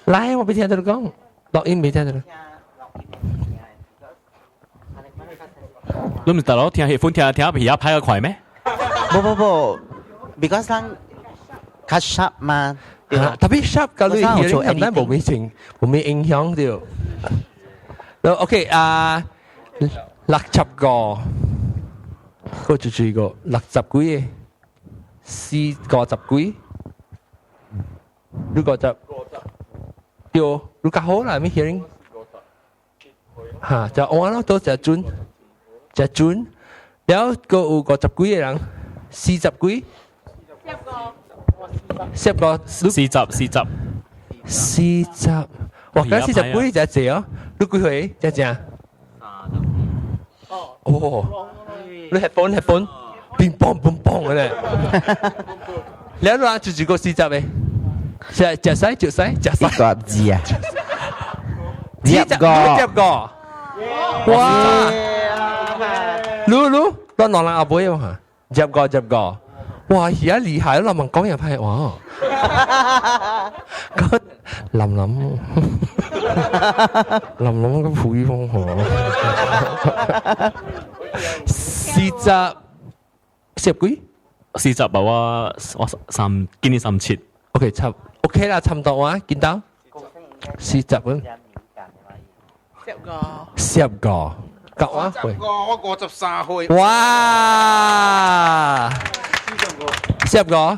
Speaker 1: 來，我沒聽到你講，錄音沒聽到你。
Speaker 16: 你唔是大佬聽戲歡聽聽魚仔拍得快咩？
Speaker 10: 不不不，because 咱較 sharp 嘛。
Speaker 1: 特別 sharp 甲你hearing 咁樣無咩情，無咩影響到。OK 啊，60個，個就住個60幾個，四五十幾，你50，對，你較好啦，咩 hearing？嚇，就我咯，都就準，就準，了個有50幾個人，40幾，10個，40，40，哇！咁40幾就濟哦，你幾歲？只只？哦，你 headphone headphone，乒乓乒乓嘅咧，你一路就住個40嘅，食食西食西食西，
Speaker 10: 個字啊，10
Speaker 1: 個，10個，哇！滷滷，咱兩人阿妹嘛，10個10個，哇！而家厲害，林文講嘢派哇，咁林林，林林咁配風河，40十幾？
Speaker 16: 40吧，我我三今年37。
Speaker 1: OK，差 OK 啦，差唔多啊，見到40咁。
Speaker 10: 10個。
Speaker 1: 10個，夠啊？
Speaker 6: 10個，我53歲。
Speaker 1: 哇！10個。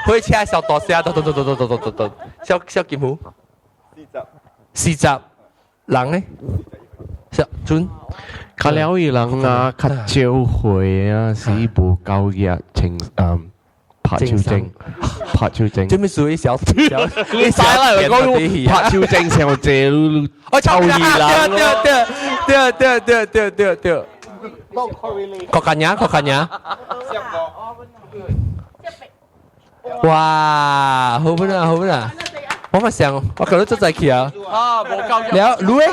Speaker 1: 火車小大聲，嘟嘟嘟嘟嘟嘟嘟嘟，小小金虎。40。人呢？小準。
Speaker 9: 較了伊人啊，較少歲啊，是無夠熱情嗯。拍手證，拍手證。
Speaker 1: 做咩屬於小小？
Speaker 9: 你使啦，講拍手證上濟，
Speaker 1: 我抽二啦！對對對對對對對。確近呀，確近呀。哇，好本啊，好本啊。我嘛想，我覺得做在去啊。
Speaker 8: 啊，無夠。
Speaker 1: 了，你咧？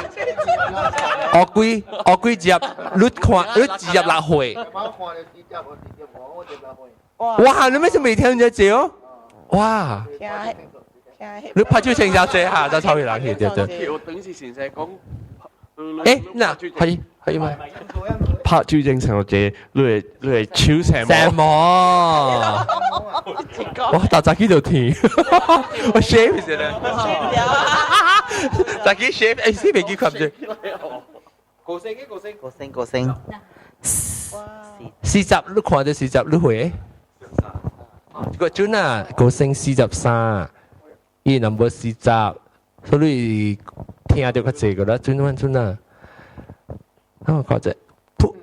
Speaker 1: 學幾學幾集？你看，你二十六歲。哇！你咩是每天在這哦？哇！你拍手請小姐下，就抽起人去對對。
Speaker 9: 我等時先生講。
Speaker 1: 誒，嗱，可以可以嗎？
Speaker 9: 拍酒精小姐，你會手成
Speaker 1: 成毛。我大早起就聽，我 shave 先啦。早起 shave，誒，死未記看住。
Speaker 7: 高聲嘅高聲，高聲高聲。
Speaker 1: 四十，你看到四十，你會？個準啊，高升43，伊 number 四十，所以聽到較濟個啦，準啊準啊。啊，看者，噗，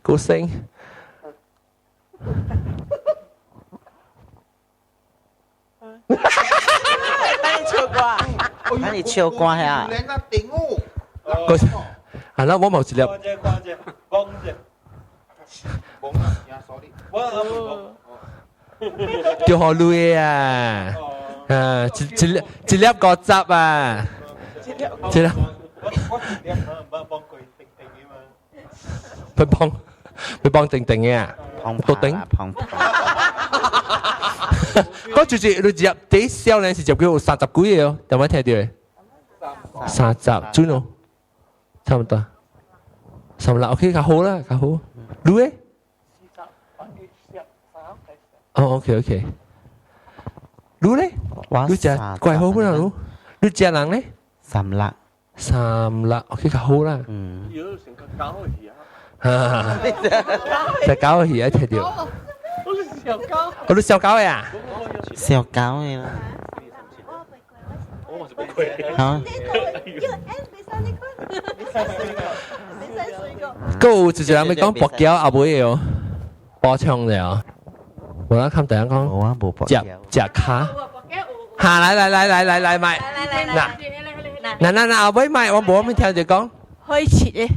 Speaker 1: 高升。
Speaker 10: 你唱歌，你唱歌呀？
Speaker 1: 高升，啊，那我冇一粒。叫好累啊！啊，一粒五十啊，一粒。佢幫佢幫定定嘅啊，都定。嗰就是你入第少年是入叫30幾個哦，有冇聽到？三十準哦，差唔多。36 OK，較好啦，較好。你咧？哦，OK OK。你咧？你食怪好本啊？你你食人咧？
Speaker 7: 三粒。
Speaker 1: 三粒 OK 較好啦。
Speaker 7: 嗯。
Speaker 1: 啊！食狗嘅魚啊，聽到。我都笑狗嘅啊！
Speaker 7: 笑狗嘅啦。嚇！
Speaker 1: 閣有一個人欲講博繳後尾的哦，補充者哦。我來看第一講，食食卡。哈！來來來來來來買。嗱嗱嗱嗱後尾買，我無咩聽著講。
Speaker 19: 開切的。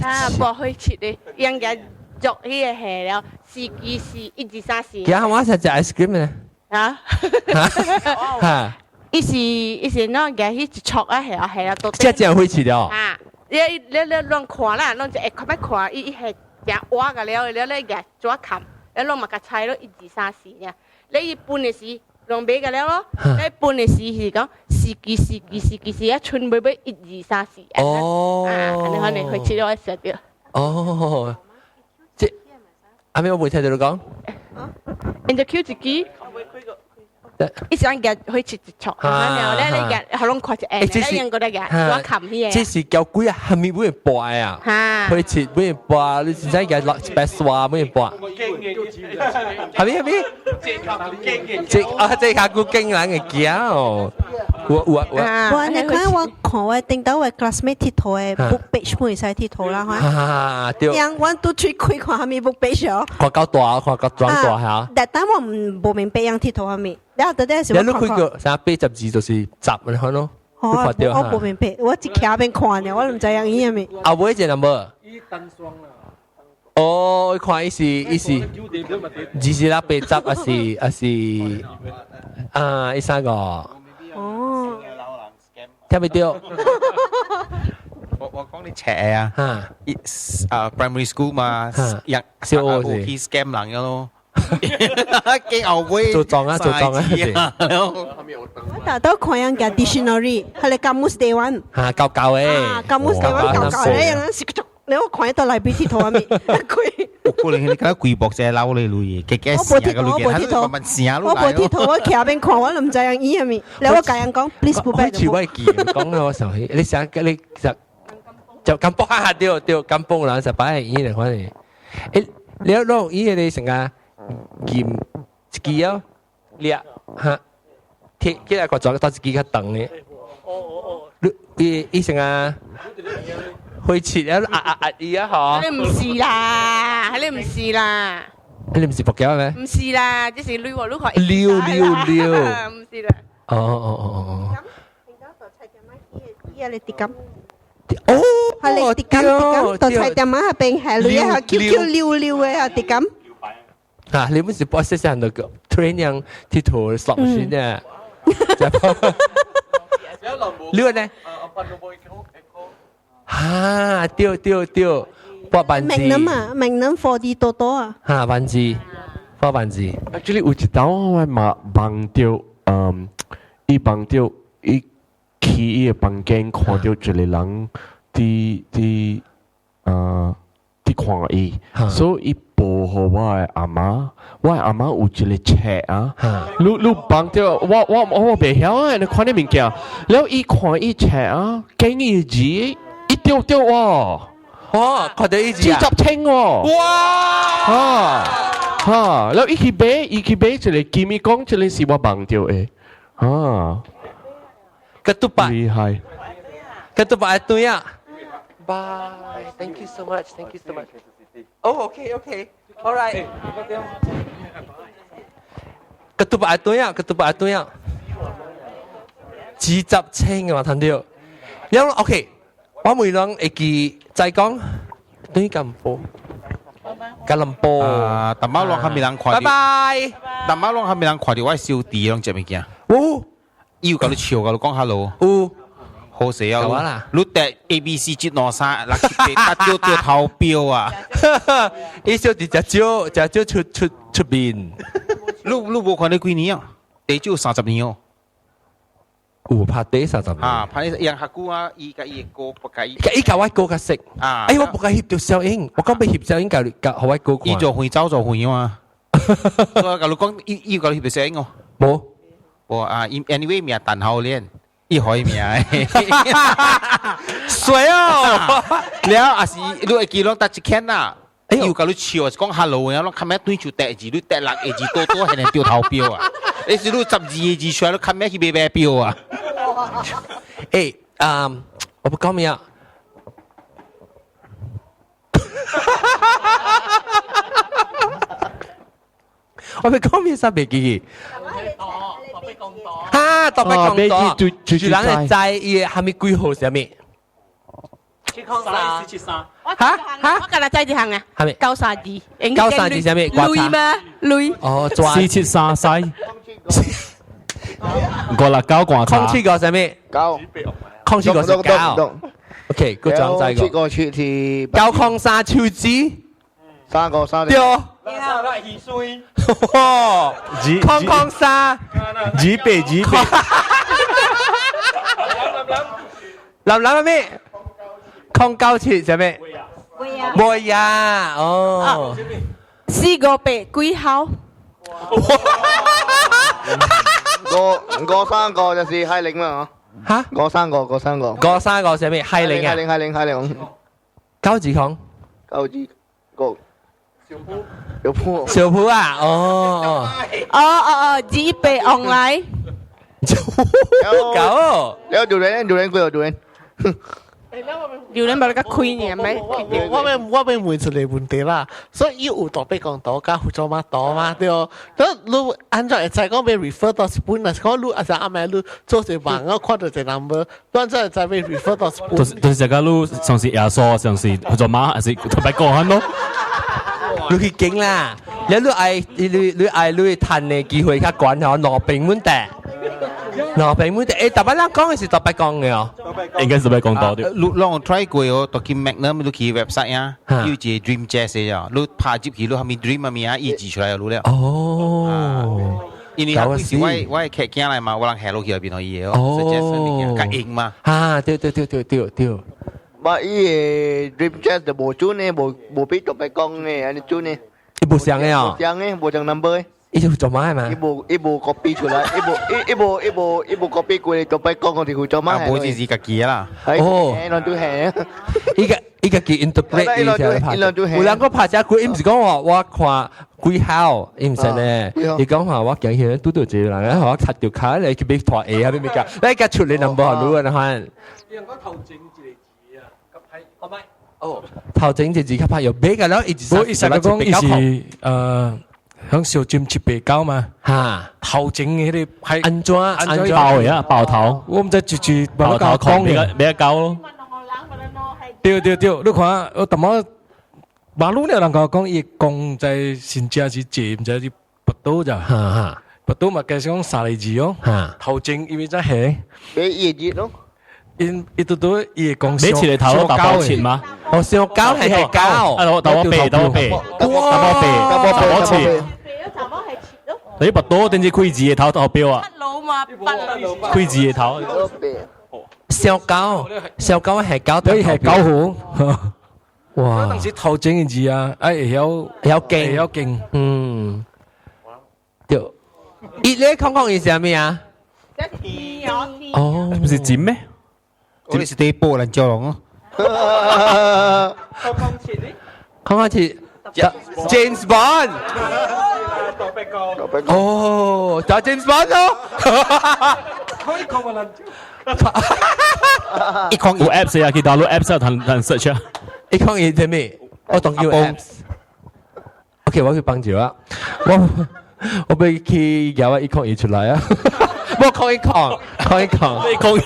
Speaker 19: 啊，無開切的，應該做彼個下了，四支四，一二三四。
Speaker 1: 今日我食食 ice cream 呢。
Speaker 19: 啊？
Speaker 1: 哈！
Speaker 19: 伊是喏，舉彼一撮啊下啊下啊都。
Speaker 1: 這真會切了。
Speaker 19: 啊！你亂看啦，攏就會較欲看，伊下誠活個了，了你舉紙冚，了攏嘛共猜咯，一二三四爾。你伊分的時，攏買個了咯。你分的時是講四支四支四支四啊，剩尾尾一二三四。
Speaker 1: 哦。
Speaker 19: 啊，按呢款的會切了，我食著。
Speaker 1: 哦，這阿妹我未聽到你講。
Speaker 19: 因就抾一支。伊是按夾去切一撮，然後咧你夾，予攏看一下，你用過來夾，我冚彼個。
Speaker 1: 這是交鬼啊，蝦米買跋的啊？去切買跋，你真正夾落一白刷買跋。蝦米蝦米？這啊，這較久經人會驚哦。有有有。
Speaker 4: 我你看我看我頂到我 classmate 佚佗的 book page 本會使佚佗啦，
Speaker 1: 哈。對。
Speaker 4: 樣我拄喙開看蝦米 book page 哦。
Speaker 1: 看夠大，看夠裝大嚇。
Speaker 4: 但但我毋無明白樣佚佗蝦米。了後底是
Speaker 1: 我你開個啥82就是十，你看咯。
Speaker 4: 我無明白，我一徛邊看爾，我毋知影伊蝦米。
Speaker 1: 後尾一個 number。哦，我看伊是伊是2680，還是啊？伊三個。
Speaker 4: 哦。
Speaker 1: 聽袂著。
Speaker 3: 我講你斜啊！啊 primary school 嘛，一
Speaker 1: 小學
Speaker 3: 去 scam 人嘅咯。驚後尾
Speaker 1: 做莊啊，做莊啊！
Speaker 4: 我大都看人家 dictionary，係你 Kamus Dewan。
Speaker 1: 嚇，舊舊誒。
Speaker 4: Kamus Dewan 舊舊咧，人是你我看到內邊佚佗咪，開。
Speaker 3: 可能你覺得規幕只老咧類，嘅嘅
Speaker 4: 我無佚佗，我無佚佗，我無佚佗，我徛邊看，我都毋知影伊係咪。你我共人講，please 不拜。
Speaker 1: 好似我記講了，我想起你想你就就金邦啊，對對，金邦人就擺喺伊嚟反正。誒，你攞伊個成個。劍一支哦，掠哈，鐵起來個轉到一支較長的。你伊伊成啊，會切啊壓壓壓伊啊嗬。
Speaker 19: 你毋是啦，你毋是啦。
Speaker 1: 你毋是佛教咩？
Speaker 19: 毋是啦，這是女喎，女看。
Speaker 1: 溜溜溜。
Speaker 19: 毋是啦。
Speaker 1: 哦哦哦哦哦。
Speaker 4: 伊個滴金。
Speaker 1: 哦，
Speaker 4: 係你滴金滴金，到菜店仔那邊係女啊，Q Q 溜溜的啊滴金。
Speaker 1: 啊！你本是播細細漢就 train 樣佚佗 slot machine 啊！你呢？哈，對對對，八萬字。
Speaker 4: 明啊，明能 4D 多多啊。
Speaker 1: 哈，萬字，八萬字。
Speaker 9: Actually 有一道我嘛夢著，嗯，伊夢著伊去伊的房間看著一個人佇佇呃佇看伊，所以伊報予我的阿媽，我的阿媽有一個冊啊，你你夢著我我我袂曉啊，你看你物件，了伊看伊冊啊，見伊字，伊對對喎，
Speaker 1: 哦，看著伊字啊，
Speaker 9: 四十千喎，
Speaker 1: 哇，
Speaker 9: 啊！哈！然後伊去買，伊去買一個金，伊講這個是我夢著的，啊！
Speaker 1: Ketupat
Speaker 9: 厲害，
Speaker 1: ketupat 對啊。Bye. Thank you so much. Thank you so much. Oh, okay, okay. All right. Ketupat 對啊，ketupat 對啊。20千啊，聽到。了 OK，我每人會記再講對金波。吉隆坡。
Speaker 6: 啊，淡仔攏較沒人看
Speaker 1: 拜拜。
Speaker 6: 淡仔攏較沒人看著我小弟攏這物件。
Speaker 1: 有。
Speaker 6: 伊有共你笑，共你講 hello。
Speaker 1: 有。
Speaker 6: 好勢啊！你得 A B C 一兩三六七八，得對對頭標啊！
Speaker 1: 伊小弟食少，食少出出出面。
Speaker 6: 你你無看你幾年啊？地少30年哦。
Speaker 1: 有拍底30年。
Speaker 6: 啊，拍你養較久啊！伊佮伊的哥不佮伊。
Speaker 1: 伊共我哥較識。
Speaker 6: 啊！
Speaker 1: 哎，我無共翕著小影，我講欲翕小影，共共予我哥看。
Speaker 6: 伊做遠走做遠啊！我共你講，伊伊有共你翕著小影哦。
Speaker 1: 無。
Speaker 6: 無啊，anyway 名陳浩練，伊予伊名。
Speaker 1: 水哦！
Speaker 6: 了，也是你會記攏搭一間啦。伊有共你笑，是講 hello，然後攏較尾對就第字，你第六個字多多，還能掉頭標啊！你是你12個字出來，你較尾去買買標啊！
Speaker 1: 欸，啊，我不講咩啊？我欲講咩啥袂記去？哈，特別講多，就人會知伊的蝦米幾號啥物？
Speaker 16: 703 473。
Speaker 1: 哈
Speaker 19: 哈，我今日知一項啊，
Speaker 1: 蝦米？932，932啥物？
Speaker 19: 鐳嗎？鐳。
Speaker 1: 哦，473
Speaker 16: 西。569觀察。
Speaker 1: 07個啥物？
Speaker 2: 九。
Speaker 1: 07個是九。OK，個轉再個。
Speaker 2: 7個7是。
Speaker 1: 903手指。
Speaker 2: 3個3。
Speaker 1: 對。003。
Speaker 3: 2八2八。
Speaker 1: 林林咩？097啥物？袂啊，哦。
Speaker 19: 458幾號？
Speaker 2: 五五三個就是海嶺嘛，
Speaker 1: 嚇？
Speaker 2: 五三個5三個。
Speaker 1: 5三個啥物？海嶺啊？
Speaker 2: 海嶺海嶺海嶺。
Speaker 1: 九字空。
Speaker 2: 九字個。小鋪。
Speaker 1: 小鋪啊，哦。
Speaker 19: 哦哦哦，2八往來。
Speaker 1: 九。
Speaker 2: 你有榴蓮，榴蓮幾個榴蓮？
Speaker 19: 榴蓮無你較開爾咩？
Speaker 5: 我欲我欲問一個問題啦，所以伊有大伯公島佮福州媽島嘛對哦？咁你按怎會知講欲 refer 到日本？若是講你阿是阿妹你做一個網啊，看著一個 number，你按怎會知欲 refer 到日本？
Speaker 16: 就是就是這個你上是耶穌，上是福州媽，還是特別講咯？
Speaker 1: 你去經啦，你你愛你你愛你趁的機會較懸吼，兩邊問題。兩邊問題，欸，逐擺咱講的是特別講的哦，
Speaker 16: 應該是特別講多啲。
Speaker 6: 你攏 try 過哦，到去 Magnum 你去 website 啊，有一個 Dream Chess 的哦，你拍入去你蝦米 Dream 啊物啊，伊字出來就了。
Speaker 1: 哦，
Speaker 6: 因為彼時我我的客囝來嘛，我人下落去那邊予伊的哦，suggest 物件較硬嘛。
Speaker 1: 啊，對對對對對對。
Speaker 2: 嘛，伊個 Dream Chess 就無準的，無無比特別講的，按呢準的。
Speaker 1: 伊無相的哦。
Speaker 2: 無相的，無相 number 的。
Speaker 1: 伊就做乜嘛？
Speaker 2: 伊無伊無 copy 出來，伊無伊伊無伊無伊無 copy 過特別講，我是負責乜？
Speaker 6: 啊，無就是家己的啦。
Speaker 1: 哦，
Speaker 2: 攏都係。
Speaker 1: 伊個伊家己 interpret 伊才拍。有人講拍這句，伊毋是講話我看幾好，伊毋是呢。伊講話我行去拄著一個人，然後我插著跤來去欲拖鞋啊，欲物件，你共出來 number 予你啊，看。
Speaker 5: 你講頭前一個字啊，較歹，好歹。
Speaker 1: 哦，頭前一個字較歹，又買個了，伊一
Speaker 11: 我意思講，伊是響小針789嘛，
Speaker 1: 哈，
Speaker 11: 頭前彼個係
Speaker 1: 安怎
Speaker 11: 安
Speaker 16: 怎爆的啊，爆頭。
Speaker 11: 我毋知一句
Speaker 16: 爆頭講比較高咯。
Speaker 11: 對對對，你看我淡薄馬路了人共我講，伊講在新正是坐，毋知是跋倒咋。
Speaker 1: 哈哈。
Speaker 11: 不都嘛，計講三個字哦。頭前因為在下。
Speaker 2: 買伊個字咯。
Speaker 11: 因伊拄拄伊會講。
Speaker 16: 買一個頭大包錢嗎？
Speaker 1: 哦，上高係高。
Speaker 16: 啊，大包白，大包白，大包白，大包錢。你不多，等於開字的頭頭標啊。
Speaker 19: 老嘛，
Speaker 16: 開字的頭。
Speaker 1: 小高，小高係高，
Speaker 11: 對係高好。
Speaker 1: 哇！
Speaker 11: 當時頭前嘅字啊，哎會曉
Speaker 1: 會曉勁，
Speaker 11: 會曉勁。
Speaker 1: 嗯，對。伊咧講講伊是啥物啊？哦，
Speaker 16: 不是金咩？
Speaker 6: 這是第一波人蛟龍哦。
Speaker 1: 講講似 James Bond。哦，就 James Bond 咯。
Speaker 16: 一空有 apps 啊，去 download apps 啊，通通 search 啊。
Speaker 1: 一空伊啥物？我當叫 apps。OK，我去幫住啊。我我欲去舀啊一空一出來啊。我空一空，空一空，
Speaker 16: 一空一。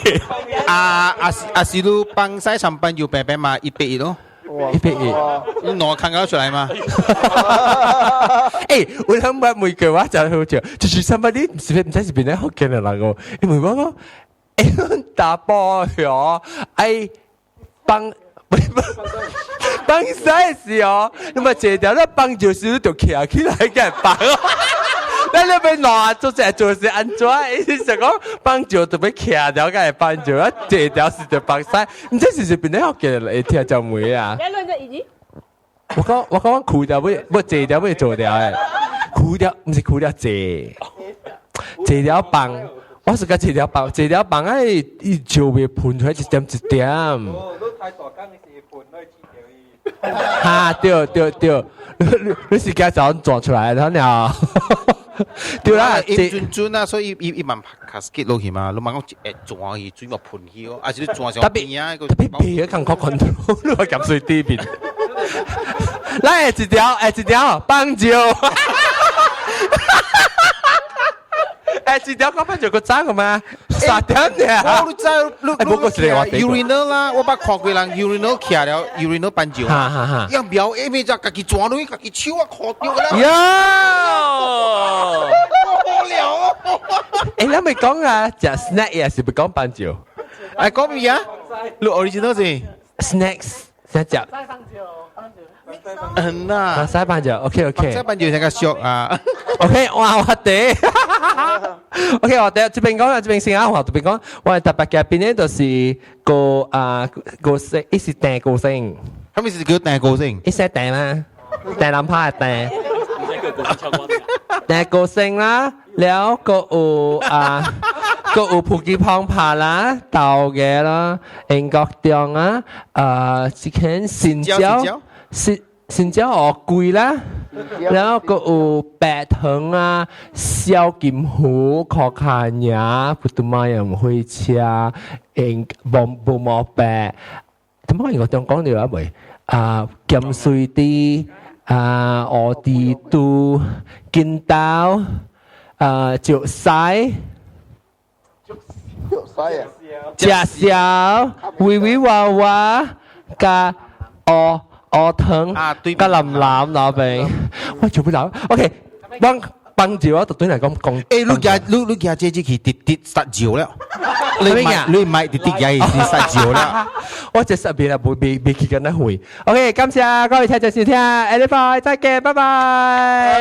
Speaker 6: 啊啊啊！是你幫西上班要平平嘛，110咯。
Speaker 1: 110，
Speaker 6: 你攞看到出來嘛？
Speaker 1: 欸，有人捌問過我，真好笑，就是 somebody 毋是毋知是邊個福建的人哦，伊問我講，欸，阮查埔哦，愛放放屎的時哦，你嘛坐條咧放尿時就徛起來共人放。咱你欲爛做這做是按怎？伊是講放尿就欲徛條共人放尿，啊坐條是就放屎，毋知是是邊個福建人會聽這問啊？我講我講我褲條欲欲坐條欲做條的，褲條毋是褲條坐，坐條放，我是講坐條放，坐條放啊伊伊就會噴出來一點一點。哈對對對，你你是驚早撞出來，然後對啦，
Speaker 6: 伊準準啊，所以伊伊慢卡斯結落去嘛，你慢講會轉去，水嘛噴去哦，還是你轉上邊啊？
Speaker 1: 特別別個感覺 control，你話鹹水底面。來一條，下一條，放尿。下一條講放尿個爭個嘛？三點爾。
Speaker 6: 我知，你你 urinal 啦，我捌看過人 urinal 徛了，urinal 放尿。
Speaker 1: 哈哈哈。
Speaker 6: 一瞄，下面就家己轉落去，家己手啊，看著啦。
Speaker 1: 喲。
Speaker 6: 無聊哦。
Speaker 1: 欸，咱咪講啊，食 snack 也是欲講放尿。
Speaker 6: 哎，講咩啊？你 original 是
Speaker 1: snacks，先食。
Speaker 6: 嗯呐，
Speaker 1: 西班牙，OK OK，
Speaker 6: 西班牙成個俗啊
Speaker 1: ，OK，哇我哋，OK 我哋這邊講啦，這邊先啊，我這邊講，我特別嘅邊咧就是個啊個星，伊是鄭高星，
Speaker 6: 啥物是叫鄭高星？
Speaker 1: 伊姓鄭嘛，鄭南派鄭，鄭高星啦，了閣有啊，閣有普吉胖帕啦，豆嘅啦，英國中啊，啊，這間新椒。新新椒鱷龜啦，然後閣有白糖啊、小金虎、可卡爾、普通馬洋火車、英毛毛毛白，點解我中講了啊未？啊，鹹水豬啊，烏豬肚、金刀啊，石屎、食燒、微微娃娃加烏。烏糖加藍藍那邊，喂，做咩鬧？OK，幫幫住我，就對嚟講講。
Speaker 6: 欸，你夾你你夾這隻去直直殺尿了，你唔你唔係直直夾是殺尿了。
Speaker 1: 我這十邊啦，未未未去緊那會。OK，感謝各位聽眾收聽，下禮拜再見，拜拜。